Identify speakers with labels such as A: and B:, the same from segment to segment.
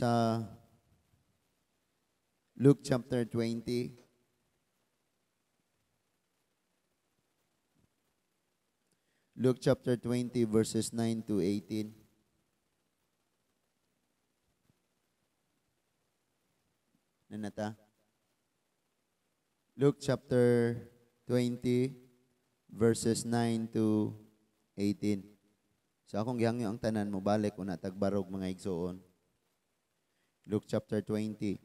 A: Sa Luke chapter 20. Luke chapter 20 verses 9 to 18. Nanata? Luke chapter 20 verses 9 to 18. So akong gihangyo ang tanan mo balik una tagbarog mga igsoon. Luke chapter 20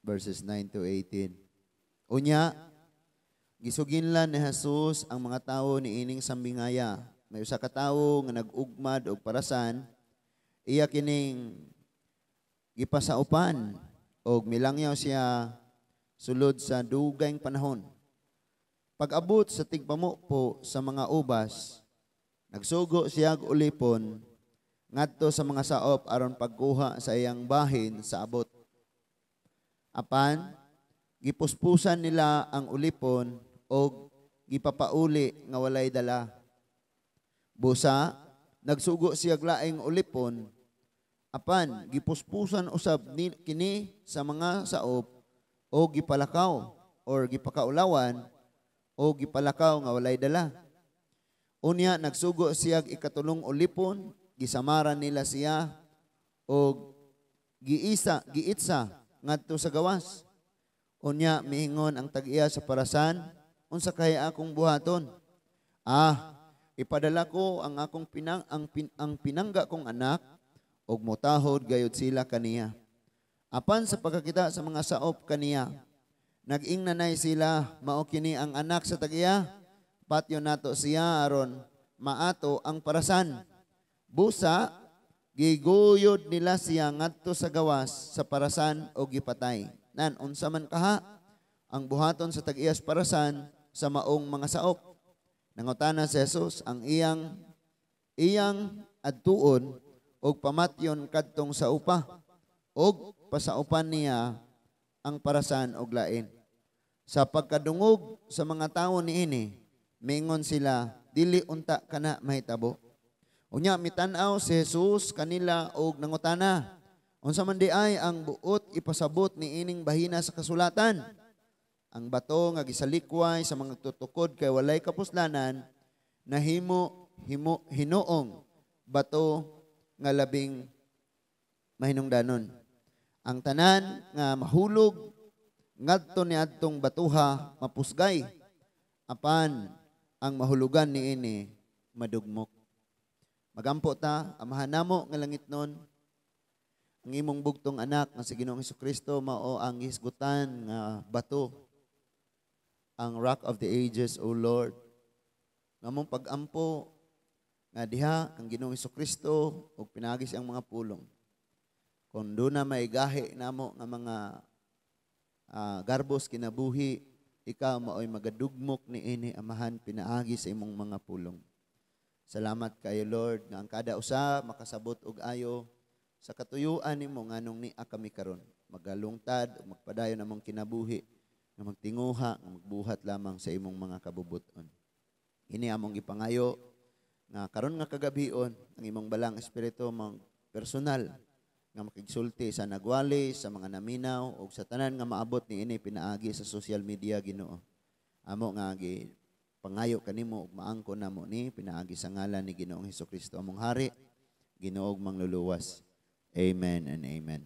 A: verses 9 to 18. Unya, gisuginlan ni Jesus ang mga tawo niining sambingaya. May usa ka tawo nga nag-ugmad og parasan, iya kining gipasaupan og milangyaw siya sulod sa dugayng panahon. Pag-abot sa tigpamupo sa mga ubas, nagsugo siya og ulipon ngadto sa mga saop aron pagkuha sa iyang bahin sa abot. Apan gipuspusan nila ang ulipon og gipapauli nga walay dala. Busa nagsugo siya og laing ulipon, apan gipuspusan usab ni, kini sa mga saop o gipalakaw or gipakaulawan o gipalakaw nga walay dala. Unya nagsugo siya og ikatulong ulipon, gisamaran nila siya og giisa giitsa ngadto sa gawas. Unya miingon ang tag-iya sa parasan, unsa kay akong buhaton? Ah, ipadala ko ang akong pinang ang, pin, ang pinangga kong anak og motahod gayud sila kaniya. Apan sa pagkakita sa mga saop kaniya, nag-ingnanay sila, mao kini ang anak sa tag-iya, patyon nato siya aron maato ang parasan. Busa giguyod nila siya ngadto sa gawas sa parasan o gipatay. Nan unsa man kaha ang buhaton sa tag-iyas parasan sa maong mga saop? Nangutana si Jesus ang iyang iyang adtuon og pamatyon kadtong sa upa og pasaupan niya ang parasan og lain. Sa pagkadungog sa mga tawo niini, mingon sila, dili unta kana mahitabo. Unya mitan-aw si Jesus kanila og nangutana, unsa man di ay ang buot ipasabot niining bahina sa kasulatan? Ang bato nga gisalikway sa mga tutukod kay walay kapuslanan, nahimo himo hinuong bato nga labing mahinungdanon. Ang tanan nga mahulog ngadto niadtong batuha mapusgay, apan ang mahulugan niini madugmok. Magampo ta, Amahan namo nga langit nun, ang imong bugtong anak nga si Ginoong Hesukristo mao ang hisgutan nga bato, ang Rock of the Ages, O Lord. Ngamong pagampo nga diha ang Ginoong Hesukristo ug pinaagi siyang mga pulong. Kung doon na maigahi namo nga mga garbos kinabuhi, ikaw maoy magadugmok niini, Amahan, pinaagi sa imong mga pulong. Salamat kayo, Lord, nga ang kada usa makasabot og ayo sa katuyuan nimo nganong nia kami karon. Magalungtad ug magpadayon namong kinabuhi nga magtinguha nga magbuhat lamang sa imong mga kabubuton. Ini among gipangayo nga karon nga kagabion ang imong balang espiritu mang personal nga makigsulti sa nagwali, sa mga naminaw ug sa tanan nga maabot niini pinaagi sa social media, Ginoo. Amo nga gi pangayo kanimo ug maangko namo ni pinaagi sa ngalan ni Ginoong Hesukristo among hari, Ginoo ug mangluluwas. Amen and amen.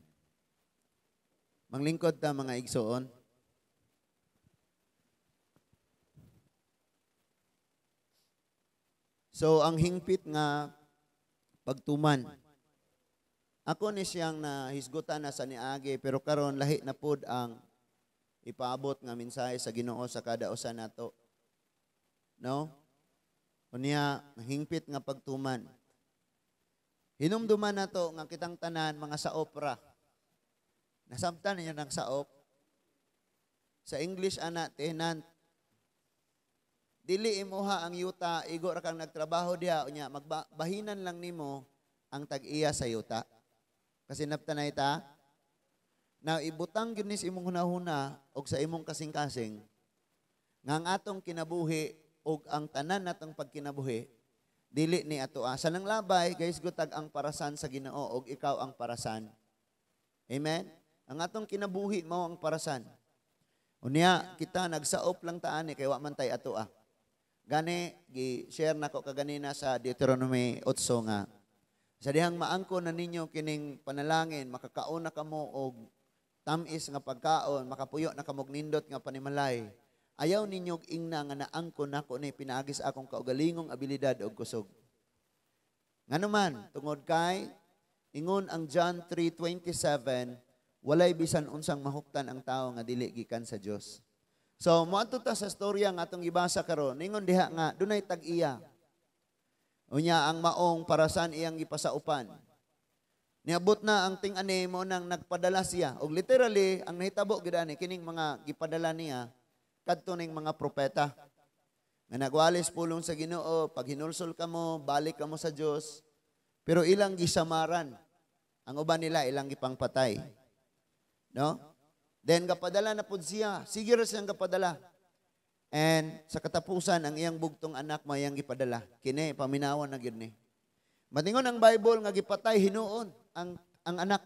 A: Manglingkod ta, mga igsoon. So ang hingpit nga pagtuman. Ako ni siyang nahisgutan na sa niagi, pero karon lahi na pud ang ipaabot nga mensahe sa Ginoo sa kada usa nato. No? Unya, hingpit nga pagtuman. Hinumduman nato nga kitang tanan mga saop ra. Nasabtan ninyo ng saop. Sa English ana, tenant. Dili imuha ang yuta, igo ra kang nagtrabaho diha, unya magbahinan lang nimo ang tag-iya sa yuta. Kasi naptanay ta, na ibutang gyud ni sa imong hunahuna og sa imong kasing-kasing nga ang atong kinabuhi og ang tanan natong pagkinabuhi Dili ni ato sa nang labay, guys, gutag ang parasan sa Ginoo og ikaw ang parasan. Amen? Ang atong kinabuhi mao ang parasan. Unya kita nagsaop lang ta ani kay wa man tay ato ah. Gani gi-share nako kaganina sa Deuteronomy 8 nga sa dihang maangko na ninyo kining panalangin, makakaon na kamo og tam-is nga pagkaon, makapuyo na kamo og nindot nga panimalay. Ayaw ninyo og ingna nga naangko nako ni pinaagi sa akong kaugalingong abilidad og kusog. Ngano man, tungod kay ingon ang John 3:27, walay bisan unsang mahuptan ang tao nga dili gikan sa Dios. So, moadto ta sa storya nga atong gibasa karon, ningon diha nga dunay tag-iya. Unya ang maong parasan iyang gipasaupan. Niabot na ang ting-ani, mo nang nagpadala siya. Og literally, ang nahitabo gid ani kining mga gipadala niya kadto ning mga propeta nga nagwalis pulong sa Ginoo, pag hinulsol kamo, balik kamo sa Dios. Pero ilang gisamaran. Ang uban nila ilang gipangpatay. No? Then gapadala na pud siya. Sige ra siyang gapadala. And sa katapusan, ang iyang bugtong anak mayang gipadala. Kini, paminawan na gyud ni. Matingon ang Bible nga gipatay hinuon ang anak.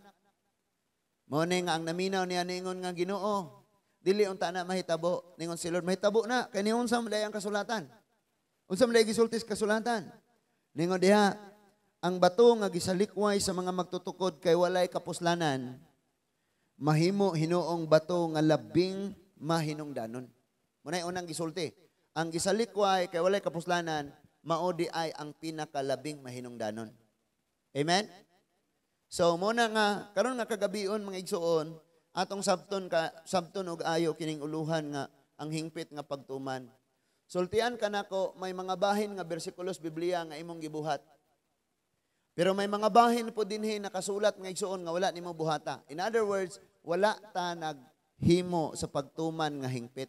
A: Mao ni nga ang naminaw niya ningon nga, "Ginoo, dili unta na mahitabo." Ningon si Lord, "Mahitabo na kay niunsa man ang kasulatan. Unsa man gisulti sa kasulatan?" Ningon diha, "Ang bato nga gisalikway sa mga magtutukod kay walay kapuslanan, mahimo hinuong bato nga labing mahinungdanon." Muna'y unang gisulti. Ang gisalikway kay walay kapuslanan, mao di ay ang pinakalabing mahinungdanon. Amen? So muna nga karon nga kagabion, mga igsuon, atong sabton ka sabton og ayo kining uluhan nga ang hingpit nga pagtuman. Sultian ka nako, may mga bahin nga bersikulos Biblia nga imong gibuhat. Pero may mga bahin po dinhi nakasulat nga, igsuon, nga wala nimo buhata. In other words, wala ta naghimo sa pagtuman nga hingpit.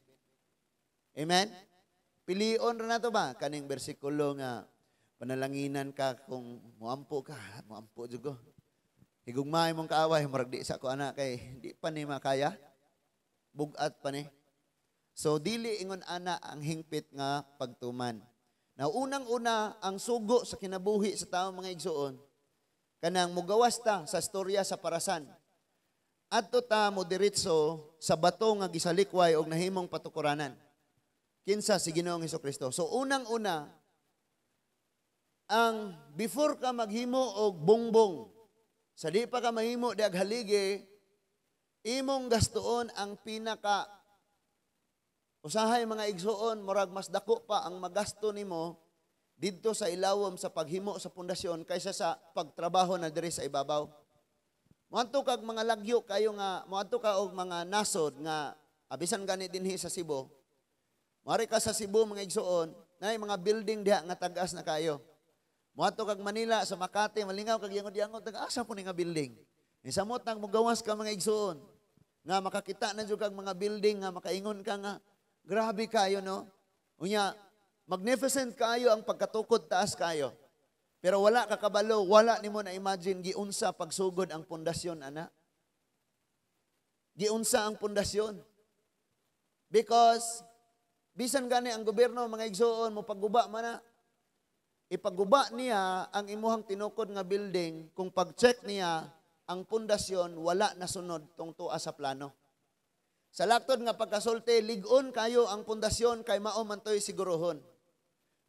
A: Amen? Pilion ra nato ba kaning bersikulo nga panalanginan ka kung muampo ka, muampo jud ko. Higugmahay mong kaaway, murag di sa ko ana kay di pa ni makaya. Bugat pa ni. So dili ingon ana ang hingpit nga pagtuman. Now, unang-una, ang sugo sa kinabuhi sa tao, mga igsuon, kanang mugawas ta sa storya sa parasan. Adto ta mo diretso sa bato nga gisalikway og nahimong patukuranan. Kinsa? Si Ginoong Kristo. So unang-una, ang before ka maghimo og bongbong, sa di pa ka mahimo di haligi, imong gastuon ang pinaka. Usahay, mga igsuon, murag mas dako pa ang magasto nimo didto sa ilawom sa paghimo sa pundasyon kaysa sa pagtrabaho na diri sa ibabaw. Moadto kag mga lagyo kayo nga moadto ka og mga nasod nga abisan gani dinhi sa Cebu. Moari ka sa Cebu, mga igsuon, naay mga building diha nga tag-as na kayo. Moadto kag Manila, sa Makati, malingaw kag yangon-yangon, taga asa po ni nga building. Samot nang mogawas ka, mga igsuon, nga makakita na jud kag mga building nga makaingon ka nga grabe kayo, no? Unya, magnificent kayo ang pagkatukod, taas kayo. Pero wala ka kabalo, wala nimo na imagine giunsa pagsugod ang pundasyon ana. Giunsa ang pundasyon. Because bisan gani ang gobyerno, mga igsuon, mo pagguba man na, ipagguba niya ang imuhang tinukod nga building kung pag-check niya ang pundasyon wala nasunod tungtua sa plano. Sa laktod nga pagkasulti, lig-on kayo ang pundasyon kay mao man to'y siguruhon.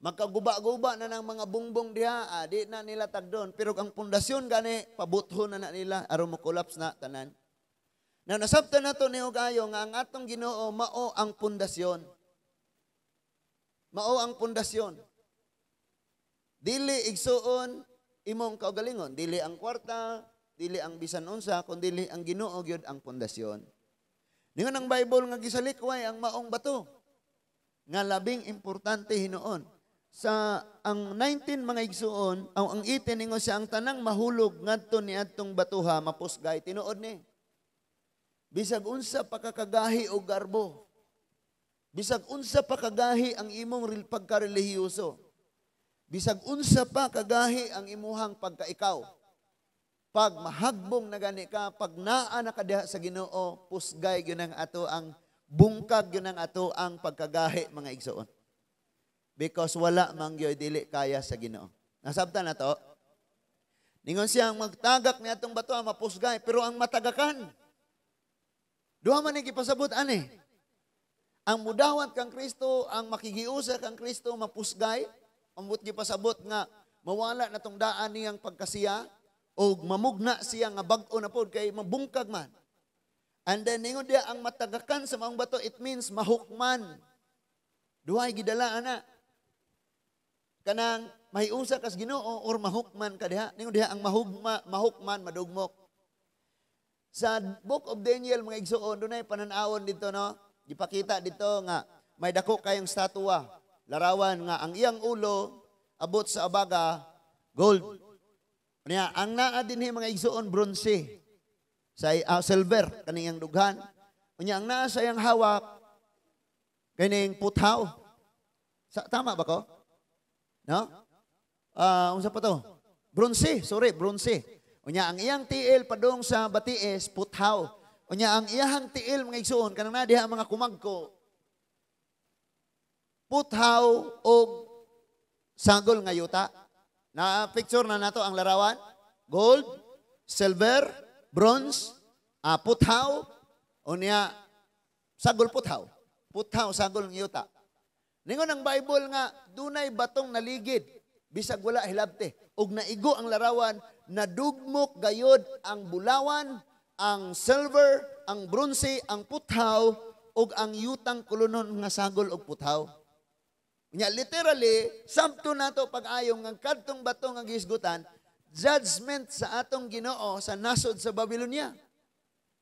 A: Magkaguba-guba na ng mga bungbong diha, di na nila tagdon. Pero ang pundasyon gani, pabuthon na na nila, aron mo collapse na tanan. Na nasabtan nato ni kayo nga ang atong Ginoo mao ang pundasyon. Mao ang pundasyon. Dili, igsuon, imong kaugalingon, dili ang kwarta, dili ang bisan unsa, kundi ang Ginoo gyud ang pundasyon. Ningon ang Bible nga gisalikway ang maong bato nga labing importante hinuon. Sa ang 19, mga igsuon, ang 18, ningon siya ang tanang mahulog ngadto niadtong batuha mapusgay. Tinuod ni. Bisag unsa pa kakagahi o garbo. Bisag unsa pa kagahi ang imong pagkarelihiyoso. Bisag unsa pa kagahi ang imuhang pagkaikaw. Pag mahagbong na gani ka, pag naa na ka diha sa Ginoo, pusgay gyud ang ato ang bungkag gyud ang ato ang pagkagahi, mga igsoon. Because wala man gyud dili kaya sa Ginoo. Nasabtan na to? Ningon siya, ang magtagak ni atong bato ang mapusgay, pero ang matagakan. Duha man ni gipasabot ani. Ang mudawat kang Kristo, ang makigiusa kang Kristo mapusgay, ambot gipasabot nga mawala na tong daan niyang pagkasiya o mamugna siya nga bag-o na pod kay mabungkag man. And then ningon diya ang matagakan sa maong bato, it means mahukman. Duhay gidala ana. Kanang mahiusa kas Ginoo or mahukman ka diha. Ningon diha ang mahugma, mahukman madugmok. Sa Book of Daniel, mga igsuon, dunay panan-awon dito, no? Gipakita dito nga may dako kayong statwa, larawan nga ang iyang ulo abot sa abaga, gold. Niya, ang naa dinhi, mga igsuon, bronze. Sa silver kaniyang dughan. Unya ang naa sa iyang hawak kining puthaw. Sa, tama ba ko? No? Unsa pa to? Bronze, sorry, bronze. Unya ang iyang tiil padung sa batiis, puthaw. Unya ang iyahang tiil, mga igsuon, kanang naa diha ang mga kumagko, puthaw og sagol nga yuta. Na picture na nato ang larawan. Gold, silver, bronze, puthaw, unya sagol puthaw. Puthaw, sagol nga yuta. Ningon ang Bible nga dunay batong naligid bisag wala hilabte ug naigo ang larawan, nadugmok gayod ang bulawan, ang silver, ang bronze, ang puthaw ug ang yutang kulunon nga sagol og puthaw. Nya literally, sabto nato pag-ayong nga kadtong bato nga gihisgutan, judgment sa atong Ginoo sa nasod sa Babylonia.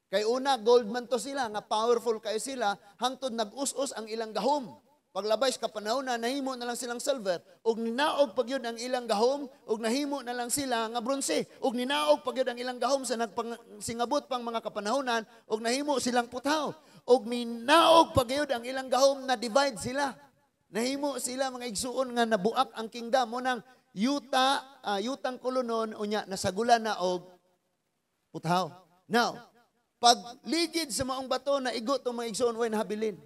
A: Kay una gold man to sila nga powerful kayo sila hangtod nag-us-us ang ilang gahom. Paglabay sa kapanahon na nahimo na lang silang silver ug ninaog pa gyud ang ilang gahom ug nahimo na lang sila nga bronze ug ninaog pa gyud ang ilang gahom sa nagpang singabot pang mga kapanahonan ug nahimo silang puthaw ug ninaog pa gyud ang ilang gahom na divide sila. Nahimo sila, mga igsuon, nga nabuak ang kingdom mo nang yuta, yutang kulunon, unya nasagulan na og puthaw. Now, pag ligid sa maong bato na igo tong mga igsuon, way nahabilin.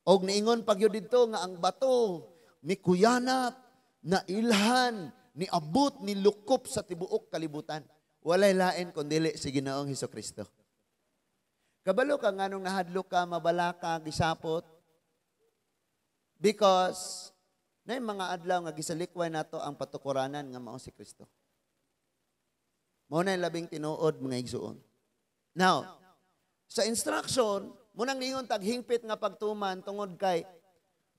A: Og niingon pag yun dito nga ang bato mikuyanap, na ilhan, niabot, nilukop sa tibuok kalibutan. Walay lain kundili si Ginoong Hesus Kristo. Kabalo ka nganong nahadlok ka, mabalaka, gisapot? Because na mga adlaw nga gisalikway nato ang patukuranan nga mao si Kristo. Mao na labing tinuod, mga igsuon. Now, sa instruction, munang niingon tag hingpit nga pagtuman tungod kay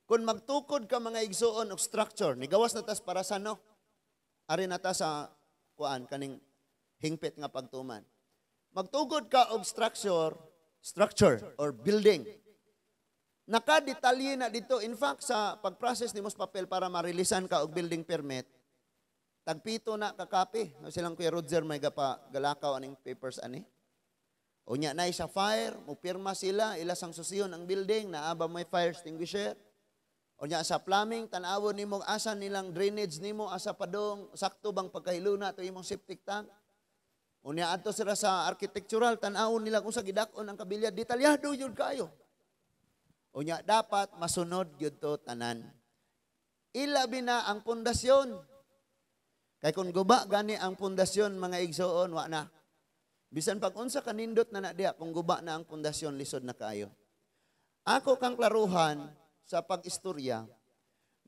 A: kung magtukod ka, mga igsuon, og structure, nigawas na tas para sa no. Ari na ta sa kuan kaning hingpit nga pagtuman. Magtukod ka og structure or building. Nakadetalye na dito. In fact, sa pag-process nimo sa papel para ma-releasean ka og building permit, tagpito na kakapi. No, silang Kuya Roger may gapa galakaw aning papers ani. Unya na sa fire, mupirma sila, ila sang susiyon ang building, naa ba may fire extinguisher. Unya sa plumbing, tan-awon nimo asa nilang drainage nimo, asa padong, sakto bang pagkahiluna to imong septic tank. Unya adto sila sa architectural, tan-awon nila kung sa gidak-on ang kabilya, detalyado yun kayo. Unya dapat masunod gyud to tanan. Ilabi na ang pundasyon. Kay kung guba gani ang pundasyon, mga igsoon, wa na. Bisan pag unsa kanindot na na diha, kung guba na ang pundasyon, lisod na kayo. Ako kang klaruhan sa pag-istorya,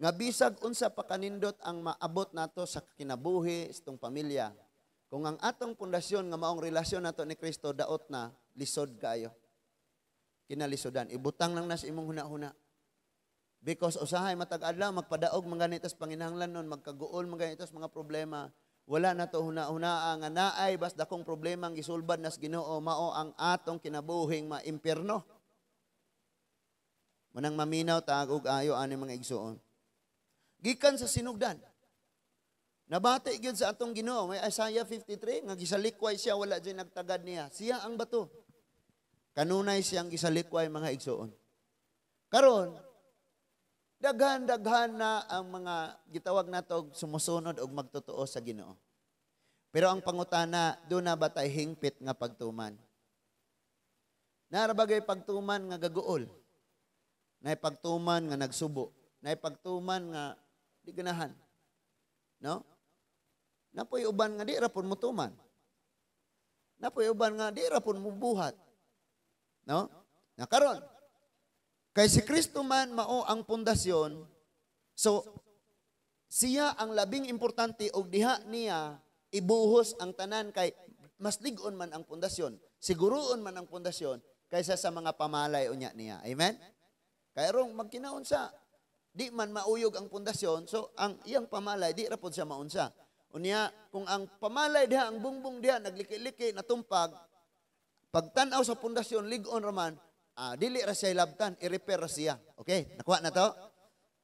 A: nga bisag unsa pa kanindot ang maabot nato sa kinabuhi sa itong pamilya, kung ang atong pundasyon nga maong relasyon nato ni Kristo daot na, lisod kayo. Kinalisodan. Ibutang lang na sa imong huna-huna. Because usahay matag adlaw magpadaog man ganito sa panginahanglan nun, magkaguol man ganito sa mga problema. Wala na to huna-hunaa nga naay bas dakong problema ang gisulbad nas Ginoo, mao ang atong kinabuhing maimpierno. Manang maminaw ta og ayo ani, mga igsuon. Gikan sa sinugdan. Nabati gyud sa atong Ginoo, may Isaiah 53 nga gisalikway siya, wala jud nagtagad niya. Siya ang bato. Kanunay siyang gisalikway, mga igsuon. Karon, daghan-daghan na ang mga gitawag nato sumusunod og magtotoo sa Ginoo. Pero ang pangutana, duna ba tay hingpit nga pagtuman? Naa ra bagay pagtuman nga gaguol? Naay pagtuman nga nagsubo? Naay pagtuman nga di ganahan? No? Napoy uban nga di ra pud motuman. Napoy uban nga di ra pud mobuhat. No? Na karon, kay si Kristo man mao ang pundasyon, so siya ang labing importante og diha niya ibuhos ang tanan kay mas lig-on man ang pundasyon, siguruon man ang pundasyon kaysa sa mga pamalay unya niya. Amen? Kay rong magkinaunsa, di man mauyog ang pundasyon, so ang iyang pamalay di ra pud siya maunsa. Unya, kung ang pamalay diha, ang bungbong diha nagliki-liki, natumpag, pagtan-aw sa pundasyon lig-on raman, dili ra siya labtan, i-repair ra siya. Okay, nakuha na to?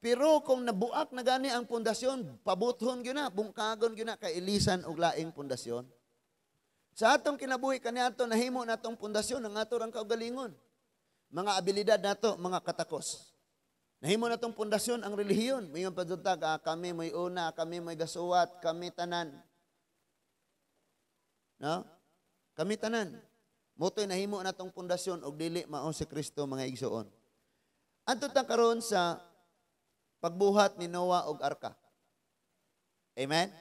A: Pero kung nabuak na gani ang pundasyon, pabuthon gyud na, bungkagon gyud na kay ilisan og laing pundasyon. Sa atong kinabuhi kaniadto nahimo natong pundasyon ang ato rang kaugalingon. Mga abilidad nato, mga katakos. Nahimo natong pundasyon ang relihiyon. Mayon pa jud ta, kami mo'y una, kami mo'y gasuwat, kami tanan. No? Kami tanan. Motoy nahimo natong pundasyon og dili mao si Kristo, mga igsoon. Adto ta karon sa pagbuhat ni Noah og arka. Amen?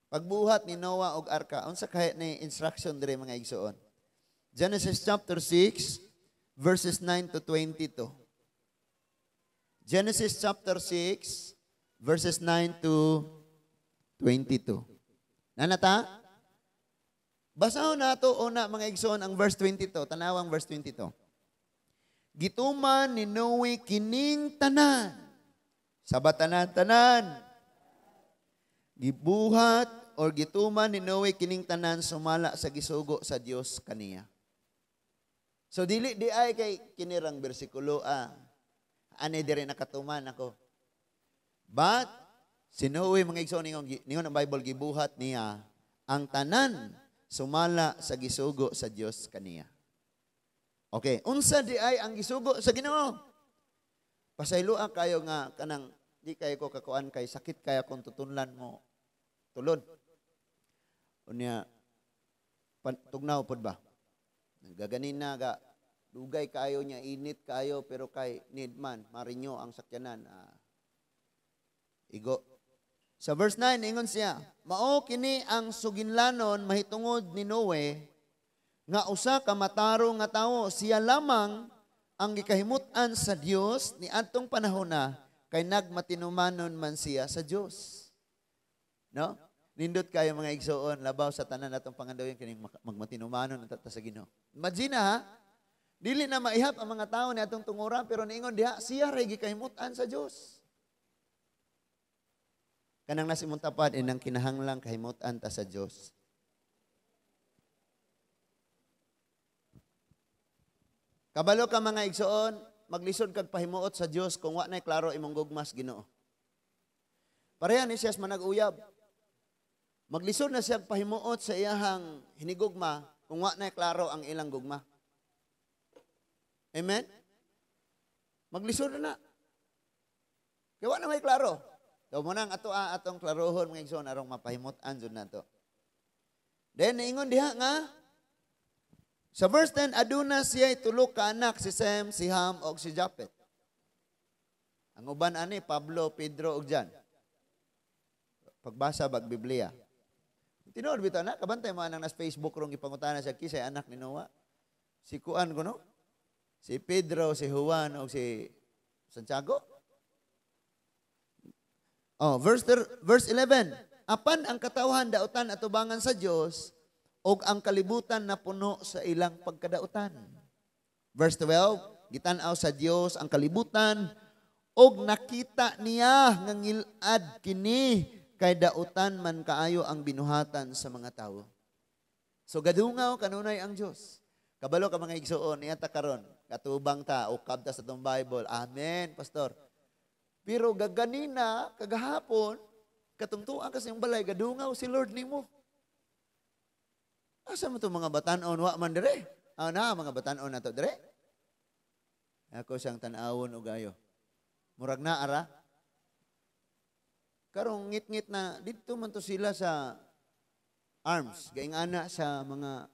A: Pagbuhat ni Noah og arka. Unsa kay ni instruction dire, mga igsoon? Genesis chapter 6 verses 9 to 22. Genesis chapter 6 verses 9 to 22. Nanata? Basahon nato una, mga igsoon, ang verse 22, tanawang verse 22. Gituman ni Noe kining tanan. Sa tanan tanan. Gibuhat or gituman ni Noe kining tanan sumala sa gisugo sa Dios kaniya. So dili di ay kay kinirang bersikulo ani diri nakatuman ako. But si Noe, mga igsoon, ningon ang Bible, gibuhat niya ang tanan sumala sa gisugo sa Dios kaniya. Okay, unsa di ay ang gisugo sa Ginoo? Pasayloa kayo nga kanang di kayo ko kakuan kay sakit kaya kung tutunlan mo tulon. Unya tugnaw pod ba? Gaganina ga dugay kayo niya, init kayo, pero kay need man marinyo ang sakyanan. Igo. Sa verse 9, ingon siya, "Mao kini ang suginlanon mahitungod ni Noe nga usa ka matarong nga tawo, siya lamang ang gikahimut-an sa Dios ni adtong panahona kay nagmatinumanon man siya sa Dios." No? Nindot kayo, mga igsoon, labaw sa tanan natong pangandoyon kining magmatinumanon ang ta sa Ginoo. Imagine ha, dili na maihap ang mga tao ni atong tungura, pero niingon diha siya ray gikahimut-an sa Dios. Kanang nasa imong tapad, inang kinahanglang kahimutan ta sa Dios. Kabalo ka, mga igsoon, maglisod kag pahimuot sa Dios kung wa na'y klaro imong gugmas Ginoo. Pareha ni siya sa manag-uyab. Maglisod na siya pahimuot sa iyahang hinigugma kung wa na'y klaro ang ilang gugma. Amen? Maglisod na. Kaya wa na may klaro. So, muna ang ato atong klarohon, mga igsoon, arong mapahimutan jud nato. Then niingon diha nga sa verse 10, aduna siya tulo ka anak, si Sem, si Ham ug si Japet. Ang uban ani Pablo, Pedro ug John. Pagbasa bag Biblia. Tinuod bitaw na kabantay mo anang nas Facebook rong gipangutana siya kisay anak ni Noah. Si kuan kuno? Si Pedro, si Juan ug si Santiago. Oh, verse 11. Apan ang katawhan dautan atubangan sa Dios og ang kalibutan na puno sa ilang pagkadautan. Verse 12, gitan-aw sa Dios ang kalibutan og nakita niya nga ngilad kini kay dautan man kaayo ang binuhatan sa mga tawo. So gadungaw kanunay ang Dios. Kabalo ka, mga igsoon, niya ta karon, katubang ta o kabta sa tong Bible. Amen, pastor. Pero gaganina, kagahapon, katungtuan kasi yung balay, gadungaw si Lord nimo. Asa mo itong mga batanon, wa man dire? Ah, na, mga batanon na to, dire? Ako siyang tanawon o gayo. Murag na, ara. Karong ngit-ngit na, dito man to sila sa arms, gaing ana sa mga,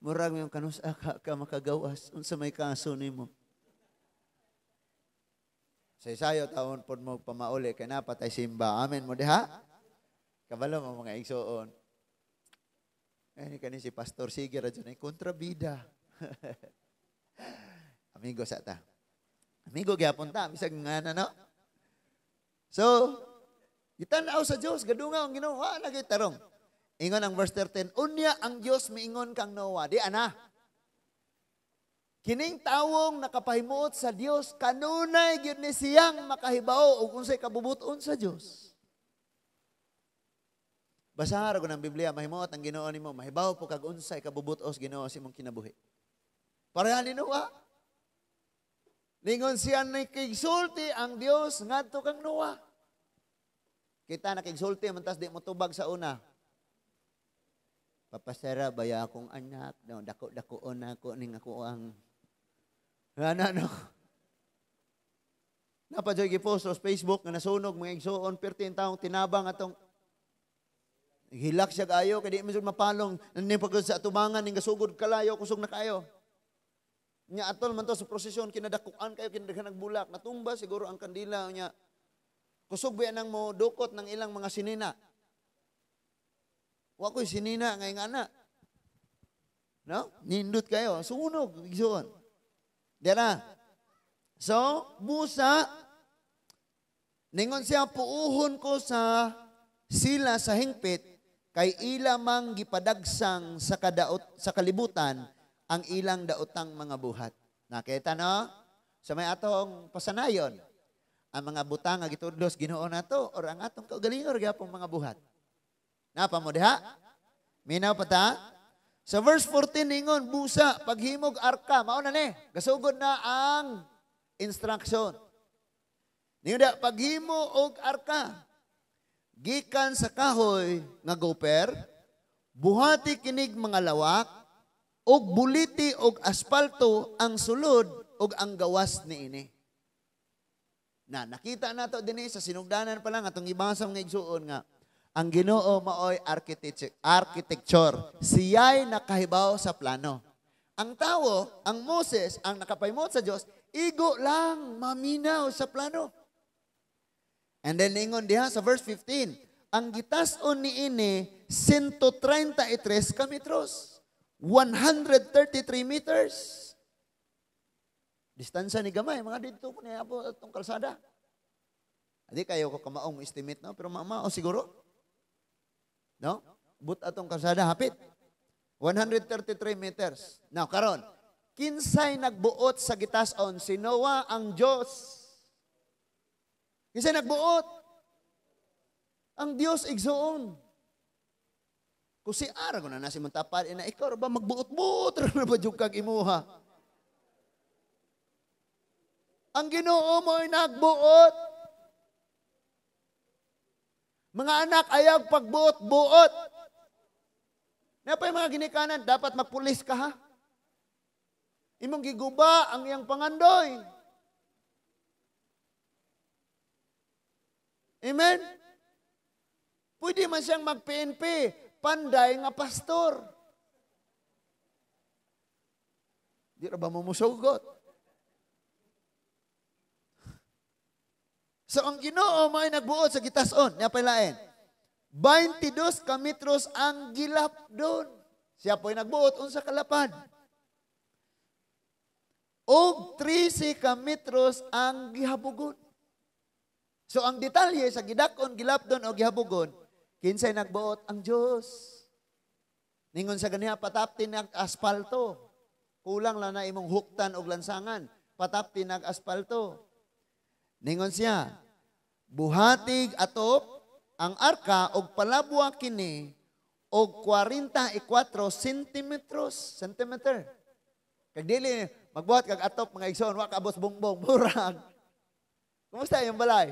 A: murag yung kanus ka, ka makagawas, unsa may kaso nimo. Sa isayo taon pod mo pamauli kay napatay simba. Amen mo diha. Kabalo mo, mga igsoon. Eh, kani si Pastor Sige ra dyan ay kontrabida. Amigo sa ta. Amigo gyapon ta, bisag nga na, no? So, gitan-aw sa Dios, gadungaw ang Ginoo, wa na tarong. Ingon ang verse 13, unya ang Dios miingon kang Noah, di ana. Kining tawong nakapahimuot sa Dios, kanunay gyud ni siyang makahibaw og unsay kabubuton sa Dios. Basahan ko ng Biblia, mahimuot ang Ginoo nimo, mahibaw po kag unsay kabubutos Ginoo sa imong kinabuhi. Pareha ni Noah. Lingon siya nakigsulti ang Dios ngadto kang Noah. Kita nakigsulti man tas di mo tubag sa una. Papasera baya akong anak, no, dako-dakoon ako ning ako ang ana, no. Napa joy gipost sa Facebook nga nasunog, mga igsuon, perti taong tinabang atong hilak siya kayo kay di man jud mapalong nani pag sa atubangan ning gasugod kalayo, kusog na kayo. Nya atol man to sa prosesyon, kinadakuan kayo, kinadaghan bulak, natumba siguro ang kandila, nya kusog ba nang mo dukot ng ilang mga sinina. Wa ko'y sinina ngay nga na. No? Nindot kayo, sunog igsuon. Dira. So, busa ningon siya, puuhon ko sa sila sa hingpit kay ila mang gipadagsang sa kadaot sa kalibutan ang ilang daotang mga buhat. Nakita, no? Sa may atong pasanayon, ang mga butang nga gitudlos Ginoo nato or ang atong kaugalingon gyapong mga buhat. Napa mo diha? Minaw pa ta? Sa verse 14 ningon, busa paghimog arka, mao na ni. Gasugod na ang instruction. Ningon da, paghimo og arka gikan sa kahoy nga goper, buhati kinig mga lawak og buliti og aspalto ang sulod og ang gawas niini. Na nakita nato dinhi sa sinugdanan pa lang atong gibasa, mga igsuon, nga ang Ginoo maoy architecture. Siya'y nakahibaw sa plano. Ang tao, ang Moses, ang nakapahimot sa Dios, igo lang maminaw sa plano. And then ingon diha sa verse 15, ang gitas-on niini 133 ka metros. 133 meters. Distansya ni gamay, mga dito ko niya po atong kalsada. Adi kayo ko kamaong estimate, no, pero mamao siguro. No? But atong kalsada hapit. 133 meters. Now karon, kinsay nagbuot sa gitason? Si Noah, ang Dios. Kinsay nagbuot? Ang Dios, igsoon. Kung si ara ko na nasi mantapad ina, ikaw ra ba magbuot-buot ra na ba jud kag imuha? Ang Ginoo mo'y nagbuot. Mga anak, ayaw pagbuot-buot. Napay mga ginikanan, dapat magpulis ka ha. Imong giguba ang iyang pangandoy. Amen? Pwede man siyang mag-PNP, panday nga pastor. Di ra ba mo musugot? So ang Ginoo may nagbuot sa gitason, niya pa'y lain. 22 ka metros ang gilap doon. Siya po'y nagbuot unsa kalapad. Og 13 ka metros ang gihabugon. So ang detalye sa gidakon, gilapdon o gihabugon, kinsay nagbuot? Ang Diyos. Ningon sa ganiha, patapti nag asfalto. Kulang lang na imong huktan og lansangan. Patapti nag asfalto. Ningon siya, buhatig atop ang arka og palabwa kini og 44 sentimetros, centimeter. Kag dili magbuhat kag atop, mga igsoon, wa kaabot bongbong, murag. Kumusta yung balay?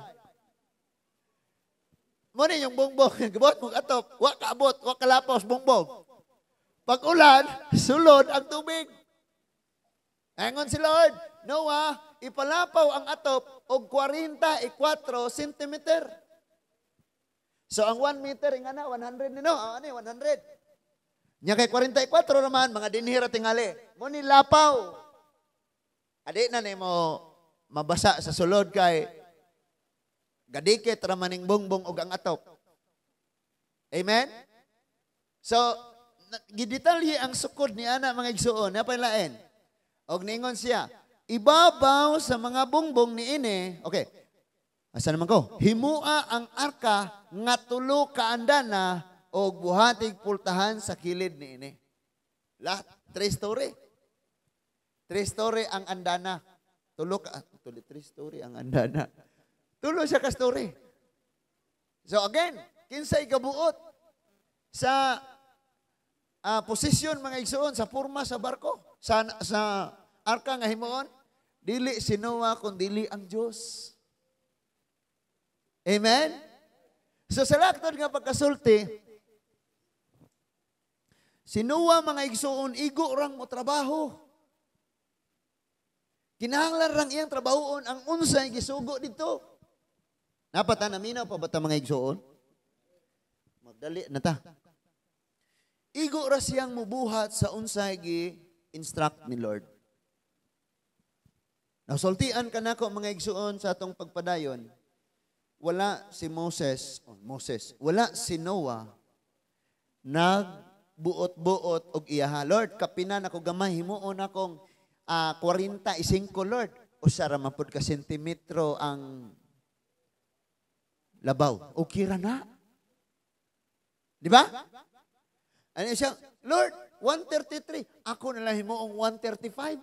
A: Mo ni yung bongbong, gibuhat mong atop, wa kaabot, wa kalapos bongbong. Pag ulan, sulod ang tubig. Ingon si Lord, Noah, ipalapaw ang atop og 44 centimeter. So ang 1 meter nga na 100 ni no, ani 100. Nya kay 44 naman mga dinhira tingali. Mo ni lapaw. Adi na nimo mabasa sa sulod kay gadikit ra maning bongbong og ang atop. Amen? So, gidetalye ang sukod ni ana, mga igsuon, napay lain. Og ningon siya, ibabaw sa mga bungbong ni ini, okay. Asa naman ko? Himua ang arka nga 3 ka andana og buhatig pultahan sa kilid ni ini. Lahat, 3 story. 3 story ang andana. Tulo ka, tulo, 3 story ang andana. Tulo siya ka story. So again, kinsay kabuot sa posisyon, mga igsuon, sa forma sa barko, sa arka nga himuon? Dili si Noah kun dili ang Dios. Amen? So sa laktod nga pagkasulti, si Noah, mga igsuon, igo rang mo trabaho. Kinahanglan rang iyang trabahoon ang unsay gisugo dito. Napata naminaw pa ba ta, mga igsuon? Magdali na ta. Igo ra siyang mubuhat sa unsay gi instruct ni Lord. Nasultian ka nako, mga igsuon, sa atong pagpadayon. Wala si Moses, oh, Moses, wala si Noah nagbuot-buot og iyaha. "Lord, kapinan ako gamay, himuon akong 45, Lord. Usa ra man pud ka sentimetro ang labaw. Okay ra na." Di ba? Ano siya? "Lord, 133. Ako na lang himuong 135.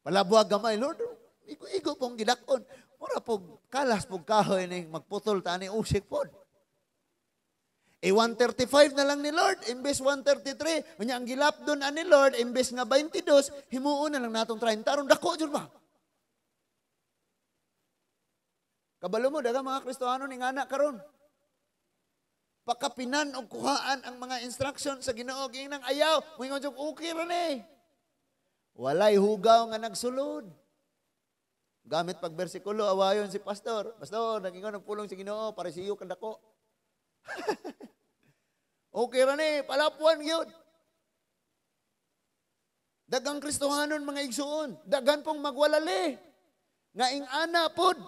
A: Palabuag gamay, Lord." Igo-igo pong gidakon. Mura pog kalas pog kahoy ni magputol ta ani usik pod. Eh 135 na lang ni Lord, imbes 133. Unya ang gilapdon ani Lord, imbes nga 22, himuon na lang natong 30 aron dako jud ba? Kabalo mo, daghang mga Kristohano ni ngana karon. Pakapinan og kuhaan ang mga instruction sa Ginoo, giingnang ayaw, moingon jud, "Okay ra ni." Walay hugaw nga nagsulod. Gamit pag bersikulo, awayon si pastor. "Pastor, nagingon og pulong sa Ginoo, parisiyo kan dako." Okay ra ni, palapuan gyud. Daghang Kristohanon, mga igsuon, daghan pong magwalali. Nga ing-ana pod.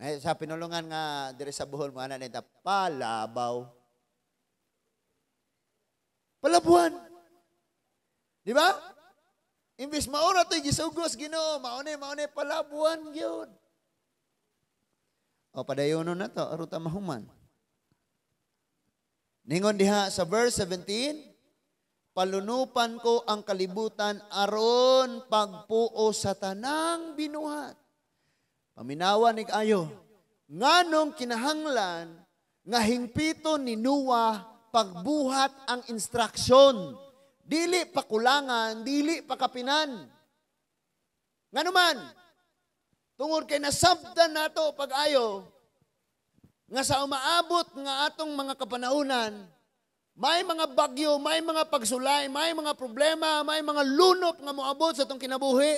A: Eh, sa pinulungan nga diri sa Bohol mo ana nita palabaw. Palabuan. Di ba? Imbis mao ra to'y gisugos Ginoo, maone palabuan gyud. O padayonon na to aron ta mahuman. Ningon diha sa verse 17, "Palunupan ko ang kalibutan aron pagpuo sa tanang binuhat." Paminawa nig ayo. Nganong kinahanglan nga hingpiton ni Noah pagbuhat ang instruction? Dili pakulangan, dili pakapinan. Ngano man, tungod kay nasabtan nato pag-ayo nga sa umaabot nga atong mga kapanahunan, may mga bagyo, may mga pagsulay, may mga problema, may mga lunop nga moabot sa atong kinabuhi.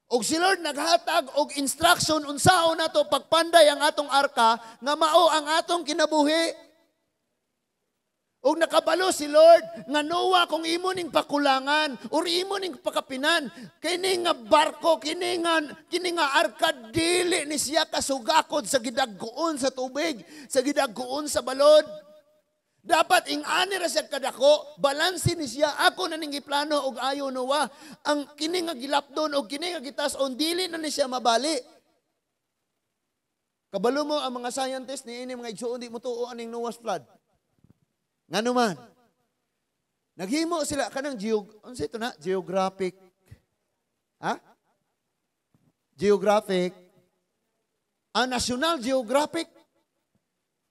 A: Og si Lord naghatag og instruction unsaon nato pagpanday ang atong arka nga mao ang atong kinabuhi. Og nakabalo si Lord nga, "Noah, kung imo ning pakulangan or imo ning pakapinan, kini nga barko, kini nga arka, dili ni siya kasugakod sa gidagkuon sa tubig, sa gidagkuon sa balod. Dapat ing-ani ra siya kadako, balanse ni siya. Ako na ning giplano og ayo, Noah. Ang kini nga gilapdon og kini nga gitas-on, dili na ni siya mabali." Kabalo mo ang mga scientist ni ini, mga igsuon, di mo tuo aning Noah's flood. Ngano man? Naghimo sila kanang unsa ito na? Geographic. Ha? Geographic. Ang National Geographic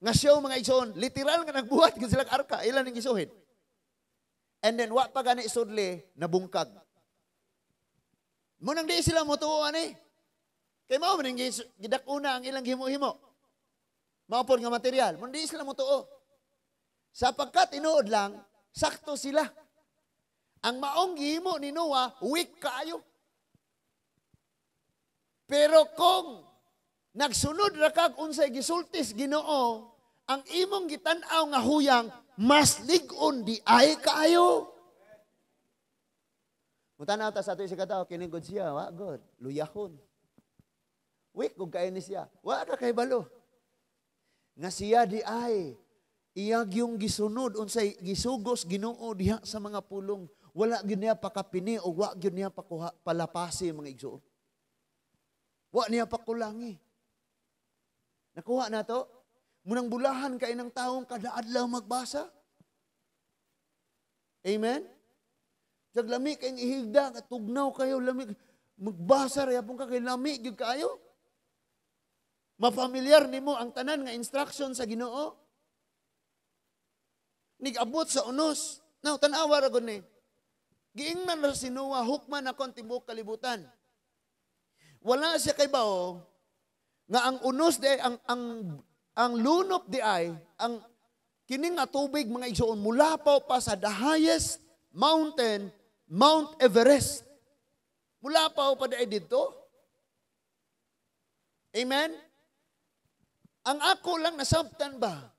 A: nga show, mga igsoon, literal nga nagbuhat gid sila arka, ilan ning gisuhid. And then wa pa gani sudli nabungkag. Mo nang di sila motuo ani. Kay mao man ning gidak-una ang ilang gihimo-himo. Mao pod nga material, mo di sila motuo. Sapagkat tinuod lang, sakto sila. Ang maong gihimo ni Noah, weak kaayo. Pero kung nagsunod ra kag unsay gisultis Ginoo, ang imong gitan-aw nga huyang mas lig-on di ay kaayo. Mutanaw ta sa ato sa katawo, kini good siya, wa good, luyahon. Weak kung kayo ni siya, wa ka kay balo.
B: Nga siya di ay iyag yung gisunod unsay gisugos Ginoo diha sa mga pulong. Wala gyud niya pakapini o wa gyud niya pakuha palapasi, mga igsoon. Wa niya pakulangi. Nakuha na to? Munang bulahan kay ng taong kada adlaw magbasa. Amen? Jag lami kay ihigda, tugnaw kayo, lami magbasa ra yapon ka kay lami gyud kaayo. Mafamilyar nimo ang tanan nga instruction sa Ginoo. Nigabot sa unos. Now, tan-awa ra gud ni. Giingnan ra si Noah, hukman ako ang tibuok kalibutan. Wala siya kay bao nga ang unos di ang lunop di ay ang kini nga tubig, mga igsoon, mulapaw pa sa the highest mountain, Mount Everest. Mulapaw pa di ay didto. Amen? Ang ako lang nasabtan ba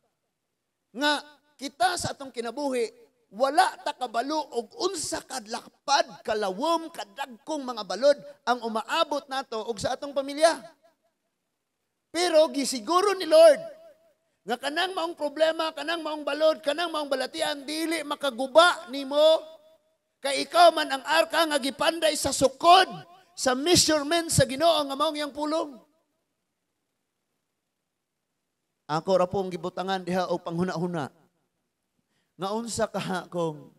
B: nga kita sa atong kinabuhi wala ta kabalo og unsa kadlakpad, kalawom, kadagkong mga balod ang umaabot nato og sa atong pamilya. Pero gisiguro ni Lord nga kanang maong problema, kanang maong balod, kanang maong balatian dili makaguba nimo kay ikaw man ang arka nga gipanday sa sukod sa measurement sa Ginoo nga maong iyang pulong. Ako ra pong gibutangan diha og panghuna-huna. Nga unsa ka kung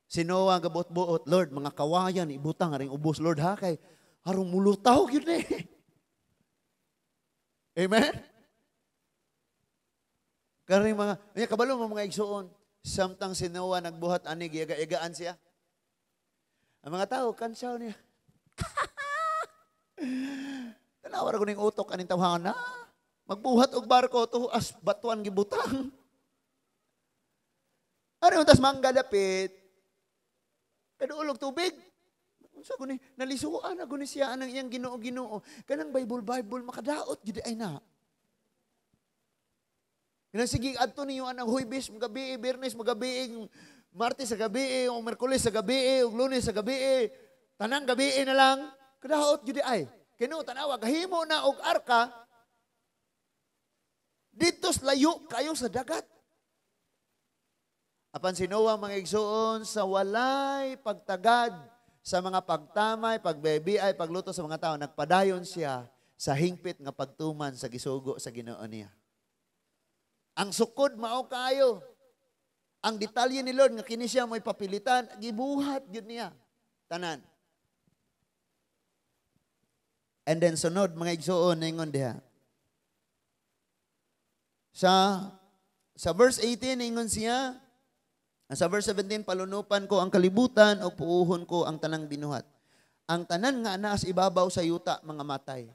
B: si Noah gabot-buot, "Lord, mga kawayan ibutang aring ubos, Lord, ha, kay harong mulutaw gyud ni." Amen? Karing mga, nya kabalo mo, mga igsuon, samtang si Noah nagbuhat ani, giyaga-yagaan siya. Ang mga tao, kansaw niya. Tanawa ra ko ning utok aning tawhana. Magbuhat og barko tuas batuan gibutang. Ano yung tas mangga dapit? Kaduolog tubig. Unsa ko ni nalisuan ako ni siya anang iyang Ginoo-Ginoo. Kanang Bible Bible makadaot gid ay na. Kanang sige adto niyo anang Huwebes, magabi, Biyernes, magabi, Martes sa gabi, o Merkules sa gabi, o Lunes sa gabi, tanang gabi na lang, kadaot gid ay. Kino tanawa gahimo na og arka dito layo kayo sa dagat. Apan si Noah, mga igsuon, sa walay pagtagad sa mga pagtamay, pagbebi ay pagluto sa mga tao, nagpadayon siya sa hingpit nga pagtuman sa gisugo sa Ginoo niya. Ang sukod mao kaayo. Ang detalye ni Lord nga kini siya mo'y papilitan, gibuhat gyud niya tanan. And then sunod, mga igsuon, ningon diha. Sa verse 18 ningon siya, sa verse 17, "Palunupan ko ang kalibutan o puuhon ko ang tanang binuhat. Ang tanan nga naa sa ibabaw sa yuta mga matay."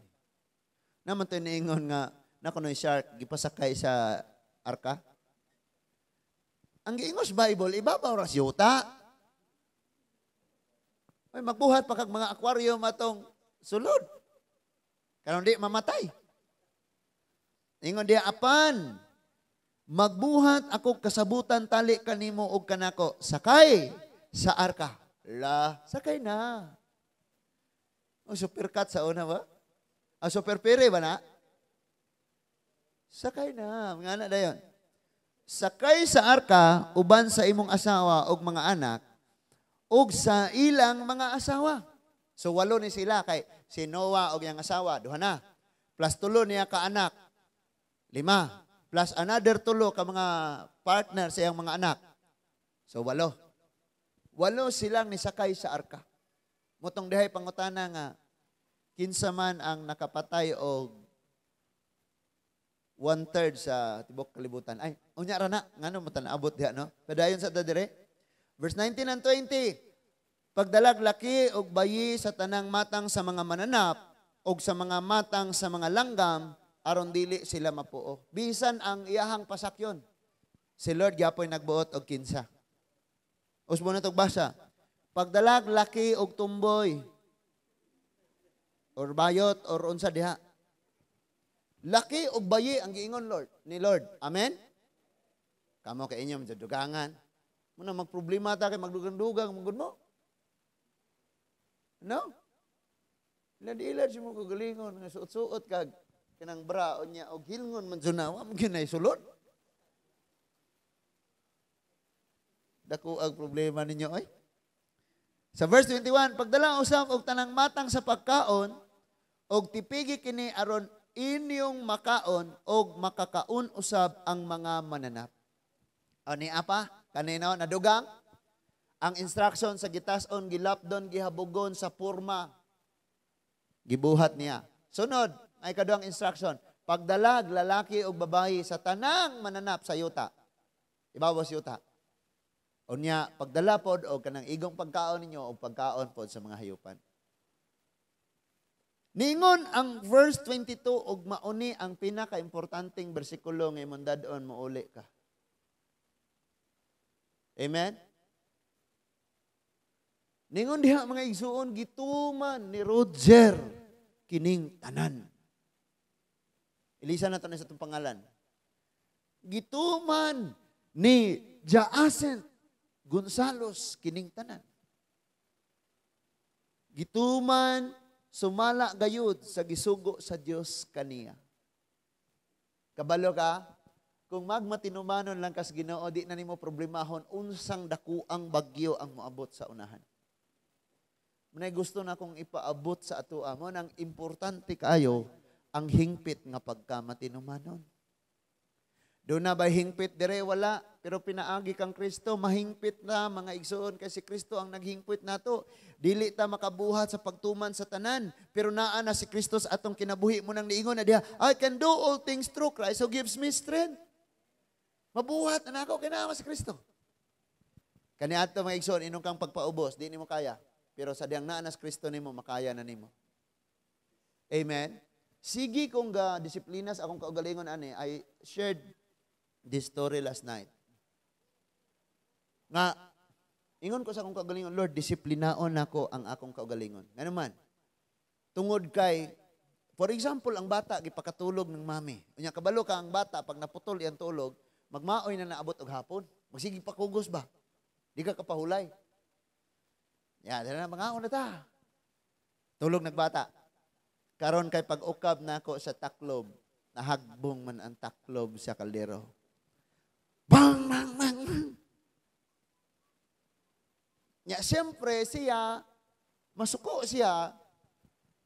B: Naman to niingon nga na kunoy shark gipasakay sa arka. Ang giingos Bible, ibabaw ra sa yuta. Ay, magbuhat pa kag mga aquarium atong sulod. Karon di mamatay. Ingon diya, "Apan magbuhat ako kasabutan tali kanimo og kanako, sakay sa arka." La, sakay na. O supercat sa una ba? Ang super pere ba na? Sakay na, mga anak dayon. "Sakay sa arka uban sa imong asawa og mga anak ug sa ilang mga asawa." So walo ni sila kay si Noah og iyang asawa, duha na. Plus tulo niya ka anak, lima. Plus another tulo ka mga partner sa iyang mga anak. So walo. Walo silang nisakay sa arka. Motong dihay pangutana nga kinsa man ang nakapatay og 1/3 sa tibok kalibutan. Ay, unya ra na ngano mo abot diha, no? Padayon sa ta dire. Verse 19 and 20. "Pagdalag laki og bayi sa tanang matang sa mga mananap og sa mga matang sa mga langgam aron dili sila mapuo." Bisan ang iyahang pasakyon. Si Lord gyapoy nagbuot og kinsa. Usbo na tog basa. Pagdalag laki og tumboy or bayot or unsa diha. Laki og bayi ang giingon Lord ni Lord. Amen. Kamo kay inyo dugangan. Muna magproblema ta kay magdugang-dugang magud mo. No? Ilad-ilad si mo kagalingon nga suot-suot kag Kanang bra unya og hilngon man jud na, wa man gyud nay sulod. Dako ang problema ninyo oy. Sa verse 21, pagdala usab og tanang matang sa pagkaon og tipigi kini aron inyong makaon og makakaon usab ang mga mananap. Ani apa? Kanino nadugang? Ang instruction sa gitason, gilapdon, gihabugon sa purma. Gibuhat niya. Sunod, ay kaduang instruction. Pagdalag lalaki og babayi sa tanang mananap sa yuta. Ibabaw sa yuta. Unya, pagdala pod og kanang igong pagkaon ninyo og pagkaon pod sa mga hayupan. Ningon ang verse 22 og mauni ang pinakaimportanteng bersikulo nga imong dad-on mouli ka. Amen? Ningon diha mga igsuon, gituman ni Roger kining tanan. Ilisa na to na sa itong pangalan. Gituman ni Jaacent Gonzales kining tanan. Gituman sumala gayud sa gisugo sa Dios kaniya. Kabalo ka? Kung magmatinumanon lang kas Ginoo, di na nimo problemahon unsang dakuang bagyo ang moabot sa unahan. Munay gusto na kong ipaabot sa atoa mo nang importante kaayo ang hingpit nga pagkamatinumanon. Doon na ba hingpit dire? Wala, pero pinaagi kang Kristo, mahingpit na mga igsoon kay si Kristo ang naghingpit nato. Dili ta makabuhat sa pagtuman sa tanan, pero naa na si Kristo sa atong kinabuhi mo nang niingon na diha, I can do all things through Christ who gives me strength. Mabuhat na nako kay naa si Kristo. Kaniadto mga igsoon, inong kang pagpaubos, di nimo kaya. Pero sa diyang naa na si Kristo nimo, makaya na nimo. Amen. Sige kong ga disiplina sa akong kaugalingon ani, I shared this story last night. Nga ingon ko sa akong kaugalingon, Lord, disiplinaon nako ang akong kaugalingon. Ngano man? Tungod kay, for example, ang bata gipakatulog ng mami. Unya kabalo ka ang bata pag naputol iyang tulog, magmaoy na naabot og hapon. Magsige pakugos ba? Di ka kapahulay. Ya, dala na mangaon na ta. Tulog nagbata. Karon kay pag-ukab nako sa taklob, nahagbong man ang taklob sa kaldero. Bang, bang, bang, bang. Nya, siyempre siya, masuko siya,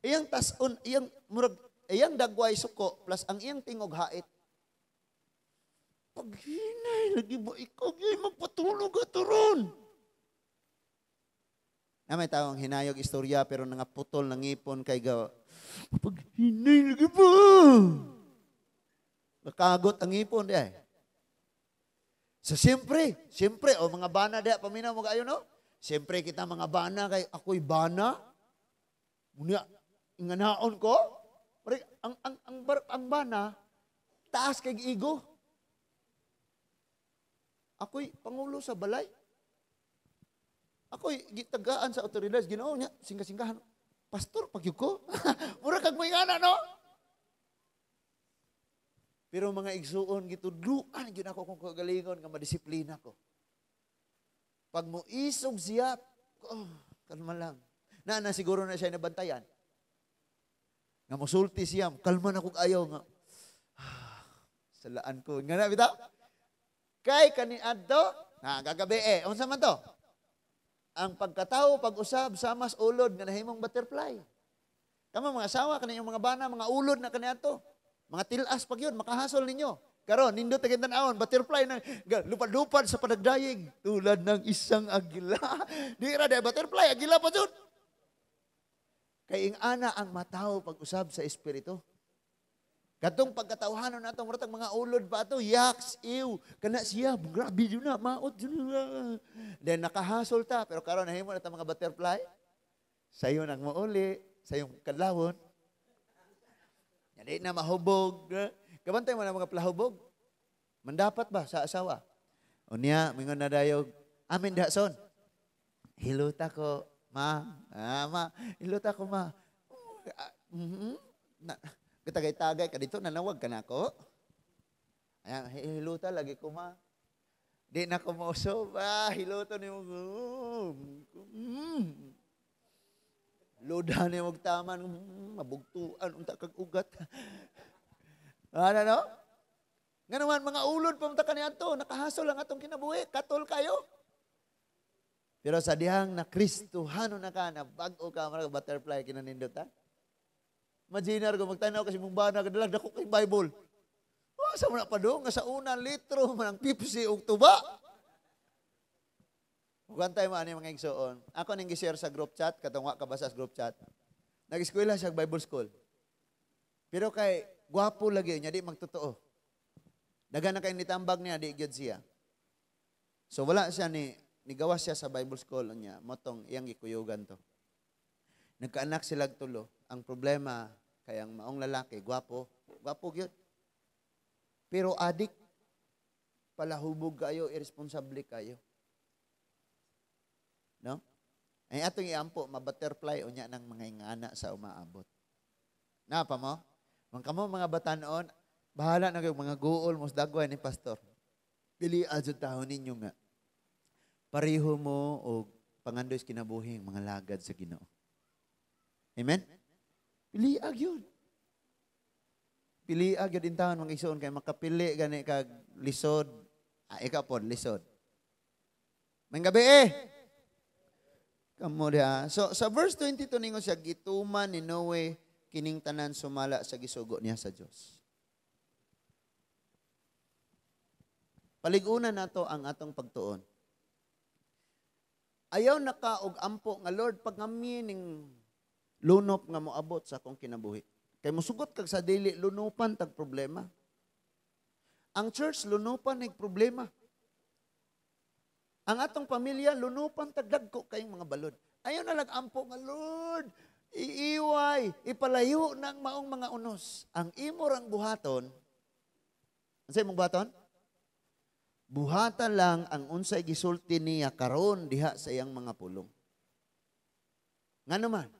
B: iyang tason, iyang, murag, iyang dagway suko, plus ang iyang tingog hait. Paghinay, lagi ba ikaw, yun, magpatulog ka turon. Na may tawang hinayog istorya, pero nangaputol ng ngipon kay gawa. Paghinay, lagi ba? Nakagot ang ngipon, di ay. So, siyempre, siyempre, o mga bana, di, paminaw mo kayo, no? Siyempre, kita mga bana, kay ako'y bana. Muna, inganaon ko. Pare, ang bana, taas kay igo. Ako'y pangulo sa balay. Ako'y gitagaan sa otoridad. Ginoo niya, singka-singkahan. Pastor, pagyug ko. Mura kag may ngana, no? Pero mga igsuon, gitudluan, gyud ako kung kagalingon nga madisiplina ko. Pag moisog siya, oh, kalma lang. Na, na siguro na siya nabantayan. Nga mosulti siya, kalma na kog ayaw nga. Ah, salaan ko. Nga na, bitaw? Kay kaniadto, na gagabi eh, unsa man to? Ang pagkatao, pag-usab, samas ulod nga nahimong butterfly. Kamo mga asawa, kaniyong mga bana, mga ulod na kaniadto. Mga tilas pag yun, makahasol ninyo. Karon, nindot na tan-awon, butterfly na lupad-lupad sa panagdayeg. Tulad ng isang agila. Di ra di butterfly, agila pa jud. Kay ing-ana ang matawo pag-usab sa espiritu. Katong pagkatawhanon nato, murag mga ulod pa ato, yaks, ew, kana siya, grabe jud na, maot jud na. Then nakahasol ta, pero karon nahimo na ta mga butterfly. Sayo nang mauli, sayong kadlawon. Di na mahubog. Kabantay mo na mga plahubog. Mandapat ba sa asawa? Unya, mingon na dayog, amin da son. Hiluta ko, ma. Ah, ma. Hiluta ko, ma. Na, katagay-tagay ka dito, nanawag ka na ako. Ayan, hiluta lagi ko, ma. Di na ko mausob. Ah, hiluto ni mo. Loda ni mo taman, mabugtuan, unta kag ugat. Ano, no? Nga naman, mga ulod pa ta kaniadto, nakahasol ang atong kinabuhi, katol kayo. Pero sa dihang na Kristohano na ka, na bag-o ka, marag butterfly kinanindot, ha? Imaginar ko, magtanaw kasi mong bana, kadalag, dako kay Bible. Oh, sa muna pa doon, nga sa una litro, manang Pepsi ug tuba. Ug tayo mo ani, mga igsoon. Ako ning gi-share sa group chat, katong wa ka basa sa group chat. Nag-eskwela siya Bible school. Pero kay gwapo lagi niya, di magtotoo. Daghan na kay nitambag niya, di gyud siya. So wala siya ni nigawas siya sa Bible school niya, motong iyang gikuyugan to. Nagkaanak sila tulo. Ang problema kay ang maong lalaki, gwapo, gwapo gyud. Pero adik, palahubog kayo, irresponsable kayo. No? Ay atong iampo, mabutterfly unya ng mga ingana sa umaabot. Na pa mo? Mga kamo mga batanon, bahala na kayo mga guol mo sa dagway ni pastor. Pili adyo taon ninyo nga. Pareho mo o pangandoy sa kinabuhi ang mga lagad sa Ginoo. Amen? Pili yun. Pili gyud in taon, mga igsoon, kay makapili gani kag lisod. Ah, ikaw pod lisod. May gabi eh. Kamo diha. So sa verse 22 ningon siya, gituman ni Noe kining tanan sumala sa gisugo niya sa Dios. Palig-una nato ang atong pagtuon. Ayaw na ka og ampo nga, "Lord, pagami ning lunop nga moabot sa akong kinabuhi." Kay musugot kag sa dili, lunupan tag problema. Ang church, lunupan nig problema. Ang atong pamilya, lunupan tag dagko kayong mga balod. Ayaw na lang ampo nga, "Lord, iiway, ipalayo ng maong mga unos." Ang imo rang buhaton, ang imong buhaton? Buhatan lang ang unsay gisulti niya karon diha sa iyang mga pulong. Nga naman,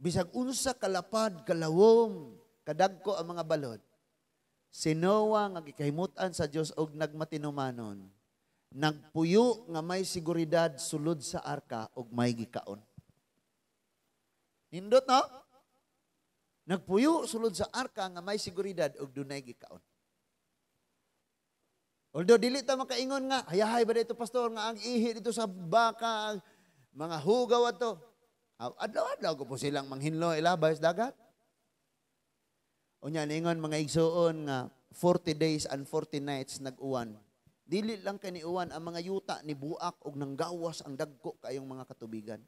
B: bisag unsa kalapad, kalawom, kadagko ang mga balod, si Noah nga gikahimutan sa Dios og nagmatinumanon, nagpuyo nga may seguridad sulod sa arka og may gikaon. Nindot, no? Nagpuyo sulod sa arka nga may seguridad og dunay gikaon. Although dili ta makaingon nga, "Hayahay ba dito, pastor, nga ang ihi dito sa baka, mga hugaw ato." Adlaw-adlaw ko po silang manghinlo ilabay sa dagat. Unya ningon, mga igsuon, nga 40 days and 40 nights nag-uwan. Dili lang kay ni uwan, ang mga yuta ni buak og nanggawas ang dagko kayong mga katubigan.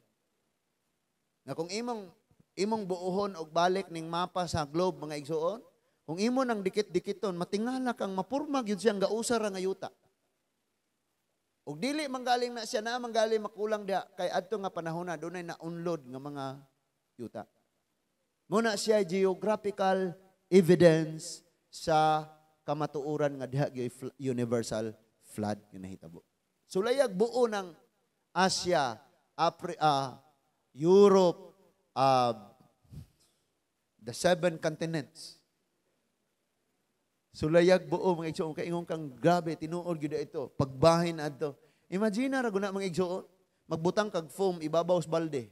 B: Nga kung imong imong buohon og balik ning mapa sa globe, mga igsuon, kung imo nang dikit-dikiton, matingala kang mapurma gyud siyang gausar nga yuta. Og dili manggaling na siya na manggaling makulang diha kay adto nga panahon na dunay naunlod nga mga yuta. Muna siya geographical evidence sa kamatuoran nga diha gyud universal flood nga nahitabo. Sulayag buo ng Asia, Europe, the seven continents. Sulayag buo, mga igsoon, kaingon kang grabe, tinuod gyud ito. Pagbahin adto. Imagine ra guna, mga igsoon, magbutang kag foam ibabaw sa balde.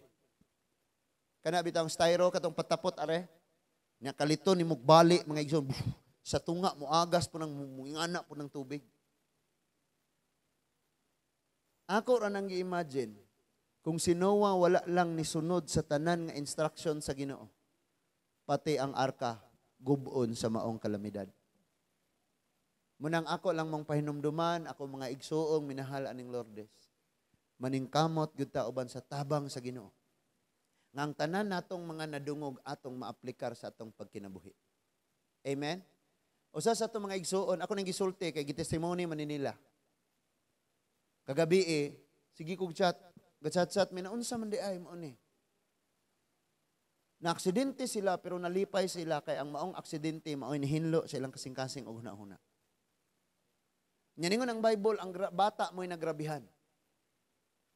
B: Kana bitang styro katong patapot are. Nya kalito ni mugbali, mga igsoon, sa tunga mo agas po ng mungana po ng tubig. Ako ra nang gi-imagine kung si Noah wala lang ni sunod sa tanan nga instruction sa Ginoo. Pati ang arka gubon sa maong kalamidad. Munang ako lang mong pahinumduman, ako mga igsuong minahal aning Lourdes. Maningkamot gyud ta uban sa tabang sa Ginoo. Nga ang tanan natong mga nadungog atong maaplikar sa atong pagkinabuhi. Amen? Usa sa atong mga igsuon, ako nang gisulti kay gitestimony man nila. Kagabi eh, sige kog chat, gachat-chat, mi naunsa man di ay mo ni. Na aksidente sila pero nalipay sila kay ang maong aksidente mao'y nihinlo sa ilang kasing-kasing og hunahuna. Nya ningon ang Bible, ang bata mo'y nagrabihan.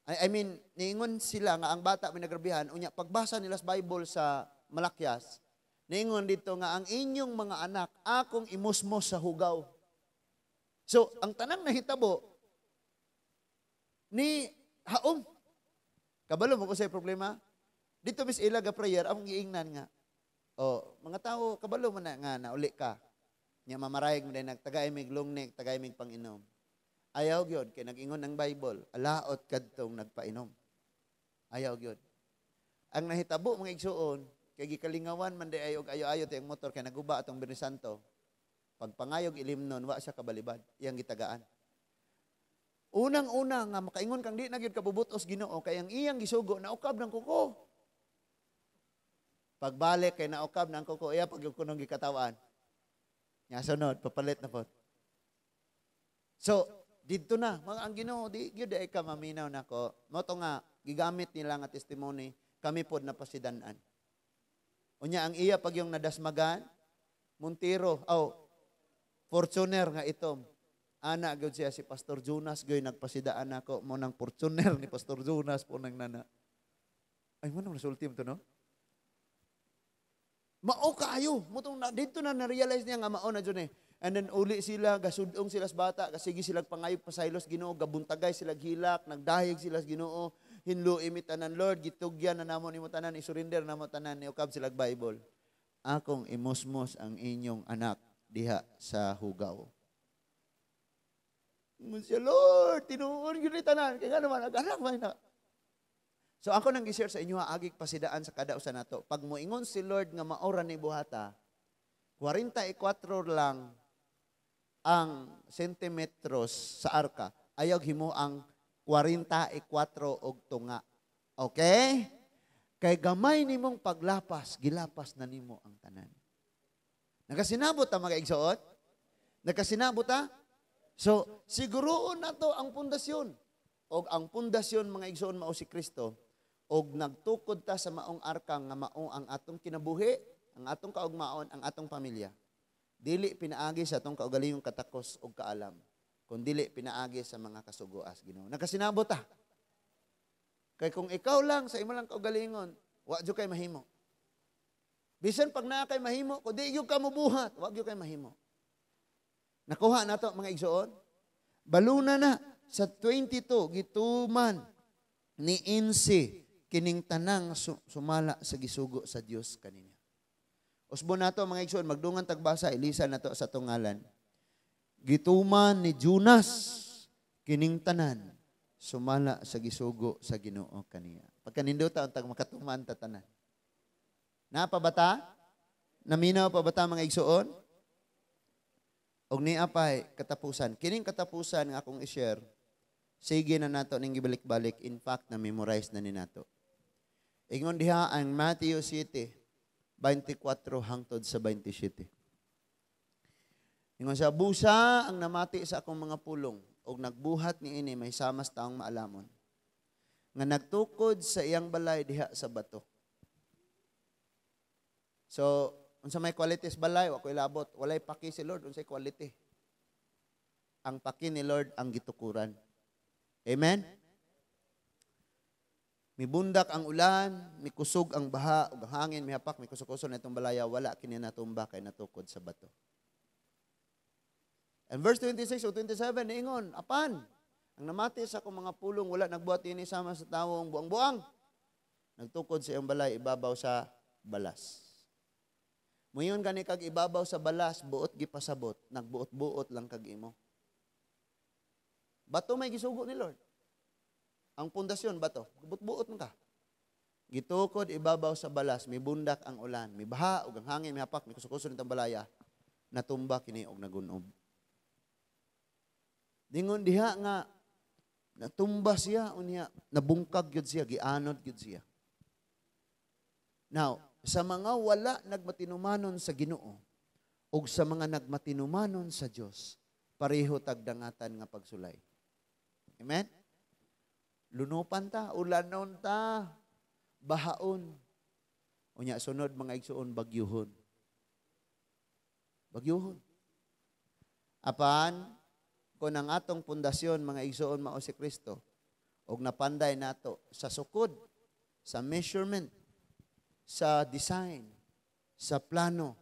B: I mean, niingon sila nga ang bata mo'y nagrabihan, unya pagbasa nila sa Bible sa Malakias, niingon dito nga ang inyong mga anak akong imusmos sa hugaw. So, ang tanang nahitabo ni haom. Kabalo mo ko sa problema? Dito mis ila ga prayer, among giingnan nga, "Oh, mga tao, kabalo mo na nga nauli ka."
A: Nya mamarayag mo din, nagtagay mig long neck, tagay mig pang-inom. Ayaw gyud kay nag-ingon ang Bible, alaot kadtong nagpainom. Ayaw gyud. Ang nahitabo, mga igsuon, kay gikalingawan man di ay og ayo-ayo tayong motor kay naguba atong Biyernes Santo. Pagpangayog ilimnon, wa siya kabalibad, iyang gitagaan. Unang-una nga makaingon kang di na gyud kabubutos Ginoo kay ang iyang gisugo naukab ng kuko. Pagbalik kay naukab ng kuko, iya pag kunong gikatawan. Nya sunod papalit na pod. So, didto na mga ang Ginoo di gyud ay ka maminaw nako. Mao to nga gigamit nila nga testimony, kami pod napasidan-an. Unya ang iya pag yung nadasmagan, Montero, oh, Fortuner nga itom. Ana gyud siya si Pastor Jonas gyud nagpasidaan nako mo nang Fortuner ni Pastor Jonas po nang nana. Ay mo nang resulti mo to, no? Mao kaayo. Mo tong na, dito na na-realize niya nga mao na jud eh. And then uli sila, gasudong sila sa bata, kasigi sila pangayog pasaylos Ginoo, gabuntagay sila hilak, nagdahig sila sa Ginoo, hinlo imi tanan Lord, gitugyan na namo nimo tanan, isurrender namo tanan, niukab sila Bible. Akong imusmos ang inyong anak diha sa hugaw. Ingon siya, Lord, tinuon gyud ni tanan. Kaya nga naman, nag-anak man na. So ako nang gi-share sa inyo, agig pasidaan sa kada usa nato. Pag moingon si Lord nga maora ni buhata, 44 lang ang sentimetros sa arka. Ayaw himo ang 44 og tunga. Okay? Kay gamay nimong paglapas, gilapas na nimo ang tanan. Nakasinabot ta, mga igsoon? Nakasinabot ta? So, siguroon na to ang pundasyon. Og ang pundasyon, mga igsoon, mao si Kristo. Og nagtukod ta sa maong arka nga mao ang atong kinabuhi, ang atong kaugmaon, ang atong pamilya. Dili pinaagi sa atong kaugalingong katakos og kaalam, kundili pinaagi sa mga kasugoas Ginoo. Nakasinabot ta. Kay kung ikaw lang sa imo lang kaugalingon, wa jud kay mahimo. Bisan pag naa kay mahimo, kung di gyud ka mobuhat, wa gyud kay mahimo. Nakuha nato, mga igsoon? Baluna na sa 22, gituman ni Insi kining tanang sumala sa gisugo sa Dios kaninya. Usbon nato, mga igsoon, magdungan tagbasa, ilisa nato sa tungalan. Gituman ni Jonas kining tanan sumala sa gisugo sa Ginoo kaniya. Pagkanindota untag makatuman ta tanan. Naa pa ba ta? Naminaw pa ba ta, mga igsoon? Og niya pa'y katapusan. Kining katapusan nga akong i-share, sige na nato ning gibalik-balik. In fact, na-memorize na ni nato. Ingon diha ang Matthew 7, 24 hangtod sa 27. Ingon siya, busa ang namati sa akong mga pulong og nagbuhat niini may samas taong maalamon nga nagtukod sa iyang balay diha sa bato. So, unsa may qualities balay, wa ko ilabot. Walay paki si Lord unsay quality. Ang paki ni Lord ang gitukuran. Amen? Mibundak ang ulan, mikusog ang baha, ug ang hangin mihapak, mikusog-kusog na itong balaya, wala kini natumba kay natukod sa bato. And verse 26 o 27, niingon, apan, ang namati sa akong mga pulong, wala nagbuhat ini sama sa tawong buang-buang. Nagtukod sa iyang balay, ibabaw sa balas. Muyon gani kag ibabaw sa balas, buot gipasabot, nagbuot-buot lang kag imo. Bato may gisugo ni Lord. Ang pundasyon, bato. Buot-buot man ka. Gitukod ibabaw sa balas, mibundak ang ulan, mibaha ug ang hangin mihapak, mikusog-kusog nitong balaya, natumba kini og nagunob. Dingon diha nga natumba siya unya nabungkag gyud siya, gianod gyud siya. Now, sa mga wala nagmatinumanon sa Ginoo ug sa mga nagmatinumanon sa Dios, pareho tagdangatan nga pagsulay. Amen? Lunupan ta, ulanon ta, bahaon. Unya sunod, mga igsuon, bagyuhon. Bagyuhon. Apan kung ang atong pundasyon, mga igsuon, mao si Kristo, og napanday nato sa sukod, sa measurement, sa design, sa plano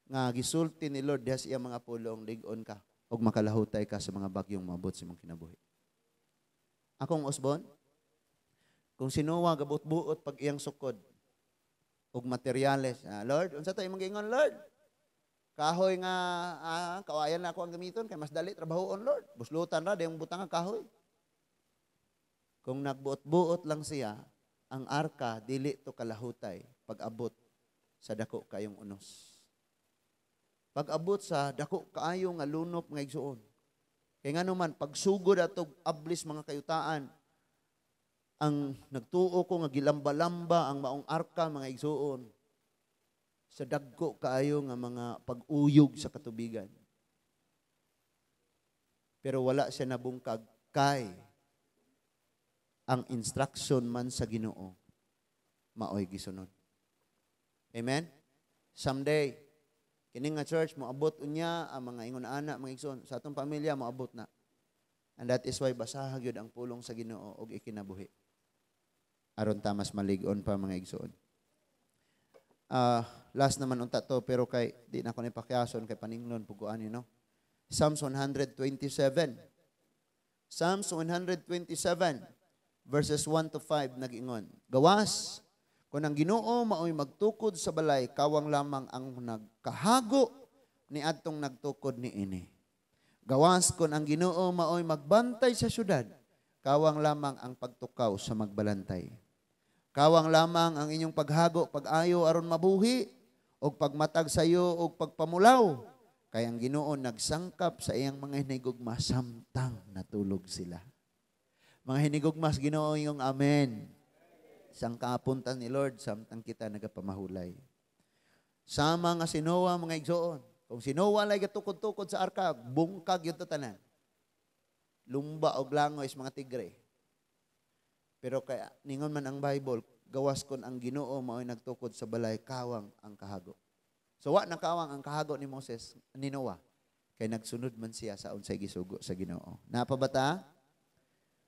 A: nga gisulti ni Lord diha sa iyang mga pulong, lig-on ka ug makalahutay ka sa mga bagyong moabot sa imong kinabuhi. Akong usbon, kung si Noah gabot-buot pag iyang sukod og materyales, Lord, unsa to imong giingon, Lord? Kahoy nga kawayan na ako ang gamiton kay mas dali trabahoon, Lord. Buslutan ra dayong butang ang kahoy. Kung nagbuot-buot lang siya, ang arka dili to kalahutay pag-abot sa dako kayong unos. Pag-abot sa dako kaayo nga lunop nga igsuon. Kay ngano man pagsugod atog ablis mga kayutaan, ang nagtuo ko nga gilamba-lamba ang maong arka, mga igsuon, sa dagko kaayo nga mga pag-uyog sa katubigan. Pero wala siya nabungkag kay ang instruction man sa Ginoo maoy gisunod. Amen? Someday, kini nga church moabot unya ang mga ingon ana, mga igsoon, sa atong pamilya moabot na. And that is why basaha gyud ang pulong sa Ginoo og ikinabuhi. Aron ta mas malig-on pa, mga igsoon. Last naman unta to, pero kay di na ko ni pakyason kay paningnon puguan ni, no. Psalms 127. Psalms 127 verses 1 to 5 nag-ingon. Gawas kung ang Ginoo maoy magtukod sa balay, kawang lamang ang nagkahago ni adtong nagtukod ni ini. Gawas kung ang Ginoo maoy magbantay sa syudad, kawang lamang ang pagtukaw sa magbalantay. Kawang lamang ang inyong paghago, pag-ayo aron mabuhi, og pagmatag sayo og pagpamulaw. Kay ang Ginoo nagsangkap sa iyang mga hinigugma samtang natulog sila. Mga hinigugma sa Ginoo, yung amen. Sangkapon ta ni Lord samtang kita nagapamahulay. Sama nga si Noah, mga igsoon. Kung si Noah lay gatukod-tukod sa arka, bungkag yun to tanan. Lumba og langoy sa mga tigre. Pero kaya ningon man ang Bible, gawas kon ang Ginoo mao'y nagtukod sa balay, kawang ang kahago. So wa na kawang ang kahago ni Moses, ni Noah. Kay nagsunod man siya sa unsay gisugo sa Ginoo. Napa ba ta?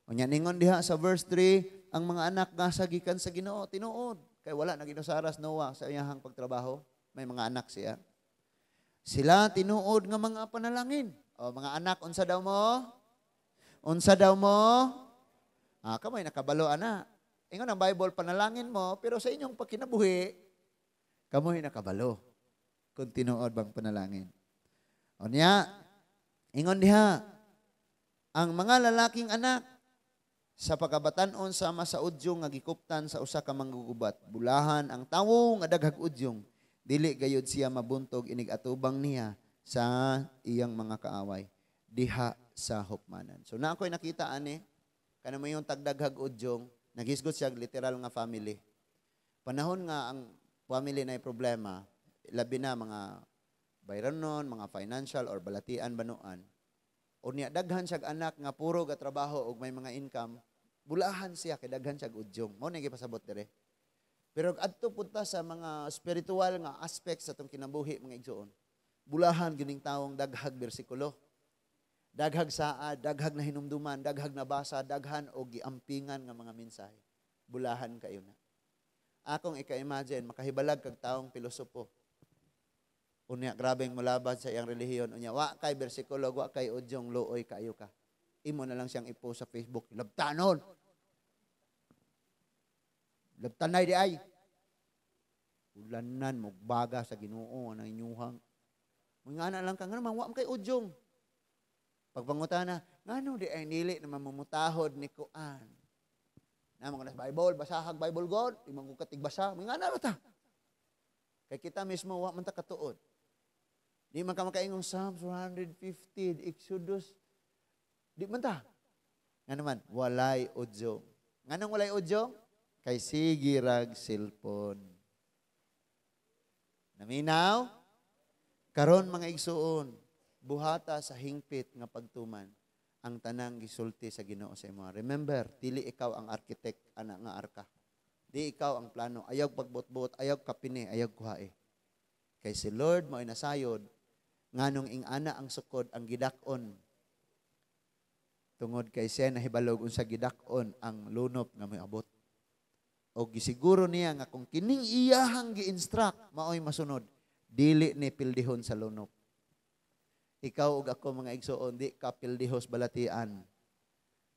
A: Unya ningon diha sa verse 3, ang mga anak nga sagikan sa Ginoo, tinuod. Kay wala na ginusaras Noah sa iyahang pagtrabaho, may mga anak siya. Sila tinuod nga mga panalangin. O mga anak, unsa daw mo? Unsa daw mo? Kamoy nakabalo ana. Ingon ang Bible, panalangin mo, pero sa inyong pagkinabuhi, kamoy nakabalo kung tinuod bang panalangin. O niya, ingon diha, ang mga lalaking anak sa pagkabatan-on sama sa udyong nga gikuptan sa usa ka manggugubat, bulahan ang tawo nga daghag udyong, dili gayud siya mabuntog inig atubang niya sa iyang mga kaaway diha sa hukmanan. So na ako'y nakita ani, kana mo yung tagdaghag udyong, naghisgot siya literal nga family. Panahon nga ang family na problema, labi na mga bayranon, mga financial or balatian banuan. O niya daghan siyag anak nga puro ga trabaho og may mga income, bulahan siya kay daghan siyag udyong. Mao na gipasabot dire. Pero adto punta sa mga spiritual nga aspects sa atong kinabuhi, mga igsoon. Bulahan gining tawong daghag bersikulo. Daghag saad, daghag na hinumduman, daghag nabasa, daghan og giampingan nga mga mensahe. Bulahan kayo na. Akong ika-imagine, makahibalag kag taong pilosopo. Unya, grabeng mulabad sa iyang relihiyon. Unya, wa kay bersikulo, wa kay udyong, luoy kayo ka. Imo na lang siyang ipost sa Facebook. Labtanon! Labtanay di ay. Ulanan, mugbaga sa Ginoo ang inyuhang. Mga anak lang ka, nga naman, wa man kay udyong. Pagpangutana, ngano di ay nili na mamumutahod ni Kuan. Naman ko na sa Bible, basahag Bible God, di man ko katigbasa, mga anak ta. Kay kita mismo, wa man ta katuod. Di man ka makaingong Psalms 150, Exodus, di man ta. Nga naman, walay udyong. Nganong walay udyong? Kay sige rag cellphone. Naminaw? Karon mga igsuon, buhata sa hingpit nga pagtuman ang tanang gisulti sa Ginoo sa imo. Remember, dili ikaw ang architect ana nga arka. Di ikaw ang plano. Ayaw pagbot-bot, ayaw kapine, ayaw kuhae. Kay si Lord mao'y nasayod nganong ing-ana ang sukod ang gidak-on. Tungod kay siya nahibalog unsa gidak-on ang lunop nga moabot. O gisiguro niya nga kung kining iyahang gi-instruct mao'y masunod, dili ni pildihon sa lunop. Ikaw ug ako, mga igsoon, di ka pildihos balatian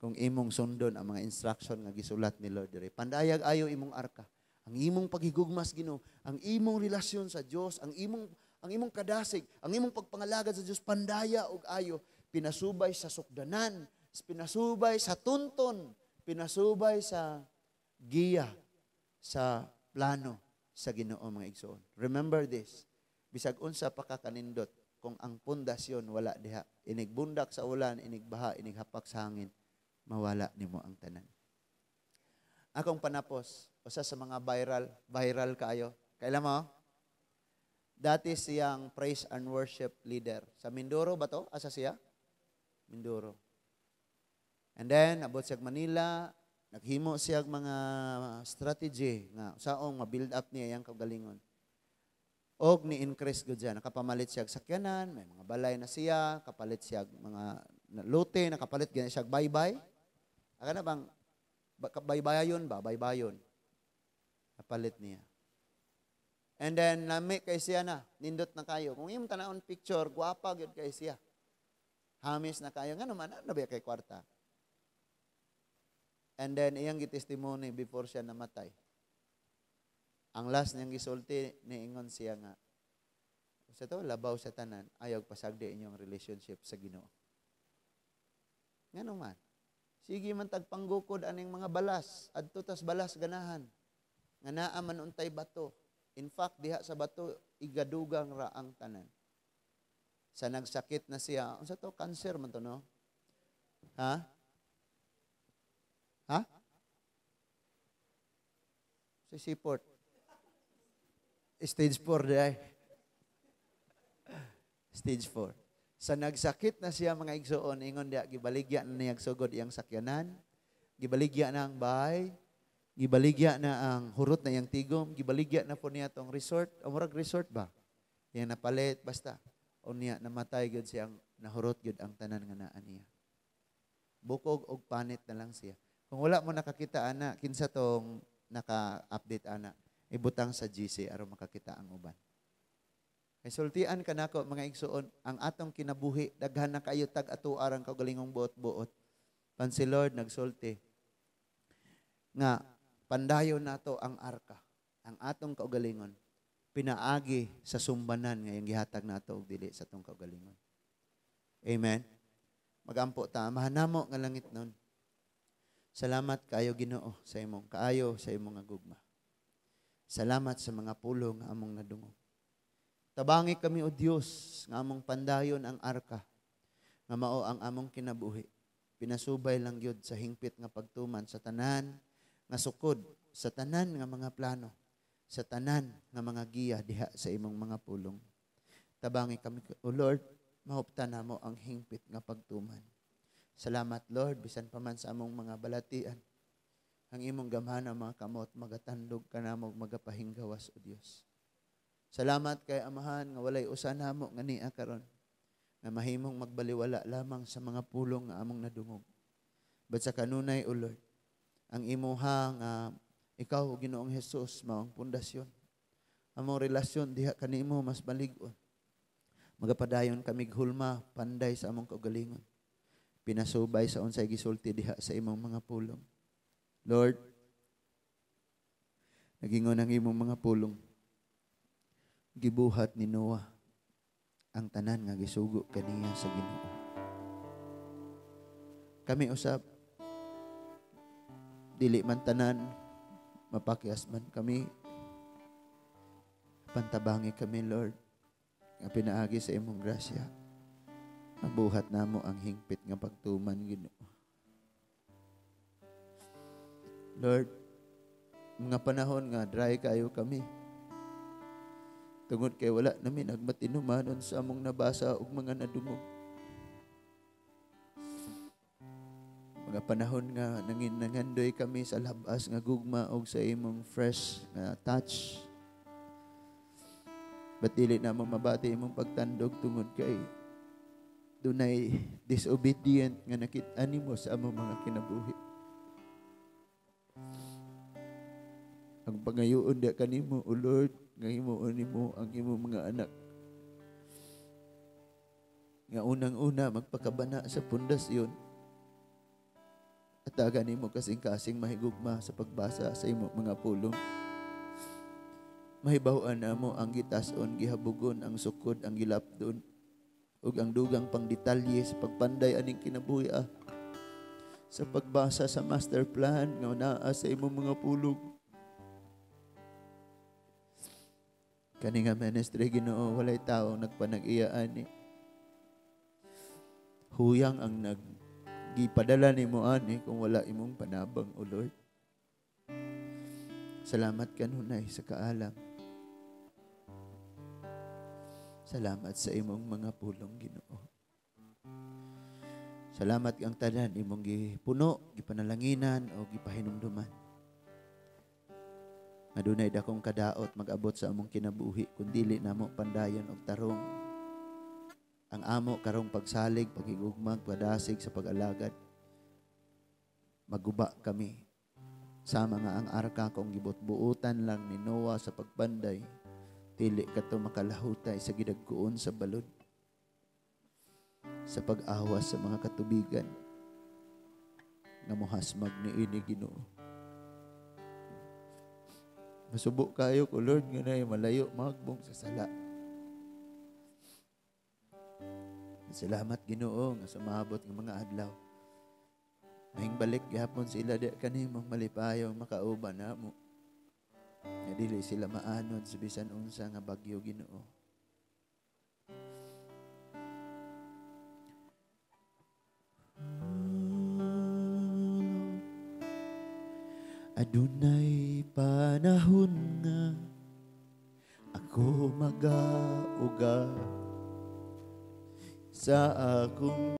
A: kung imong sundon ang mga instruction nga gisulat ni Lord diri. Pandayag ayo imong arka, ang imong paghigugmas Ginoo, ang imong relasyon sa Dios, ang imong
B: Ang imong kadasig, ang imong pagpangalagad sa Dios pandaya og ayo, pinasubay sa sukdanan, pinasubay sa tunton, pinasubay sa giya, sa plano sa Ginoo, mga igsoon. Remember this, bisag unsa pa ka kanindot, kung ang pundasyon wala diha, inigbundak sa ulan, inigbaha, inighapak sa hangin, mawala nimo ang tanan. Akong panapos, usa sa mga viral, viral kaayo. Kailan mo? Dati siyang praise and worship leader. Sa Mindoro ba to? Asa siya? Mindoro. And then, abot siya Manila, naghimo siya mga strategy nga saong ma-build up niya yang kaugalingon. Og ni-increase gud siya, nakapamalit siya sakyanan, may mga balay na siya, kapalit siya mga lote, nakapalit gani siya baybay. Aka na bang baybayon ba? Baybayon. Napalit niya. And then, lami kay siya na, nindot na kayo. Kung iyong tanawon picture, gwapa gyud kay siya. Hamis na kayo. Nga naman, ano ba kay kwarta? And then, iyang gitestimony before siya namatay. Ang last niyang gisulti, niingon siya nga, sa to, labaw sa tanan, ayaw pasagdi inyong relationship sa Ginoo. Nga naman, sige man tagpanggukod aning mga balas, adto tas balas ganahan. Nga naa man untay bato. In fact, diha sa bato, igadugang ra ang tanan. Sa nagsakit na siya, unsa to, cancer man to, no? Ha? Ha? Sa seaport. Stage 4 diay. Stage 4. Sa nagsakit na siya, mga igsoon, ingon diya, gibaligya na niya sugod iyang sakyanan, gibaligya na ang bahay, gibaligya na ang hurot na iyang tigom, gibaligya na po niya tong resort, o murag resort ba? Iyang napalit, basta. O niya, namatay gyud siyang nahurot gyud ang tanan nga naa niya. Bukog og panit na lang siya. Kung wala mo nakakita ana, kinsa tong naka-update ana, ibutang sa GC aron makakita ang uban. Kay sultian ka nako, mga igsoon, ang atong kinabuhi daghan na kayo tag ato arang kaugalingong buot-buot. Pan si Lord nagsulti nga pandayon nato ang arka, ang atong kaugalingon, pinaagi sa sumbanan nga iyang gihatag nato og dili sa atong kaugalingon. Amen. Magampo ta, Amahan namo nga langit nun. Salamat kaayo, Ginoo, sa imong kaayo, sa imong nga gugma. Salamat sa mga pulong nga among nadungog. Tabangi kami, O Dios, nga among pandayon ang arka, nga mao ang among kinabuhi. Pinasubay lang gyud sa hingpit nga pagtuman sa tanan nga sukod, sa tanan nga mga plano, sa tanan nga mga giya diha sa imong mga pulong. Tabangi kami, O Lord, mahuptan namo ang hingpit nga pagtuman. Salamat, Lord, bisan pa man sa among mga balatian. Ang imong gamhan ang mga kamot, magatandog ka namo, magapahinggawas, O Dios. Salamat kay Amahan nga walay usa namo nga niya karon nga mahimong magbaliwala lamang sa mga pulong nga among nadungog. But sa kanunay, O Lord, ang imuha nga ikaw, Ginoong Hesus, mao ang pundasyon. Among relasyon diha kanimo mas malig-on. Magapadayon kami hulma panday sa among kaugalingon. Pinasubay sa unsay gisulti diha sa imong mga pulong. Lord, nagingon ang imong mga pulong. Gibuhat ni Noah ang tanan nga gisugo kaniya sa Ginoo. Kami usab, dili man tanan mapakyas man kami. Pantabangi kami, Lord, nga pinaagi sa imong grasya. Mabuhat namo ang hingpit nga pagtuman, Ginoo. Lord, mga panahon nga dry kayo kami. Tungod kay wala nami nagmatinumanon sa among nabasa ug mga nadungog. Mga panahon nga nangandoy kami sa labas nga gugma og sa imong fresh nga touch. But dili na mo mabati imong pagtandog tungod kay dunay disobedient nga nakit-an nimo sa among mga kinabuhi. Ang pangayoon diha kanimo, O Lord, nga himuon nimo ang imong mga anak. Nga unang-una magpakabana sa pundasyon at taga nimo kasing-kasing mahigugma sa pagbasa sa imong mga pulong.
A: Mahibaw-an namo ang gitas-on, gihabugon, ang sukod, ang gilapdon, ug ang dugang pang detalye sa pagpanday aning kinabuhi sa pagbasa sa master plan nga naa sa imong mga pulong. Kani nga ministry, Ginoo, walay tao nagpanag-iya ani. Huyang ang naggipadala nimo ani kung wala imong panabang, O Lord. Salamat kanunay sa kaalam. Salamat sa imong mga pulong, Ginoo. Salamat ang tanan imong gipuno, gipanalanginan o gipahinumduman. Adunay dakong kadaot mag-abot sa among kinabuhi kun dili namo pandayon og tarong. Ang amo karong pagsalig, pagigugmag, padasig sa pag-alagad. Maguba kami. Sama nga ang arka kung gibot-buotan lang ni Noah sa pagpanday, dili kato makalahutay sa gidagkuon sa balod, sa pag-awas sa mga katubigan nga mohasmag niini, Ginoo. Masubo kayo ko, Lord, nga nay malayo magbong sa sala. Salamat, Ginoo, nga sa maabot nga mga adlaw. Mahing balik gihapon sila di kanimo malipayong makauban namo. Nga dili sila maanod sa bisan unsa nga bagyo, Ginoo. Adunay panahon nga ako magauga sa akong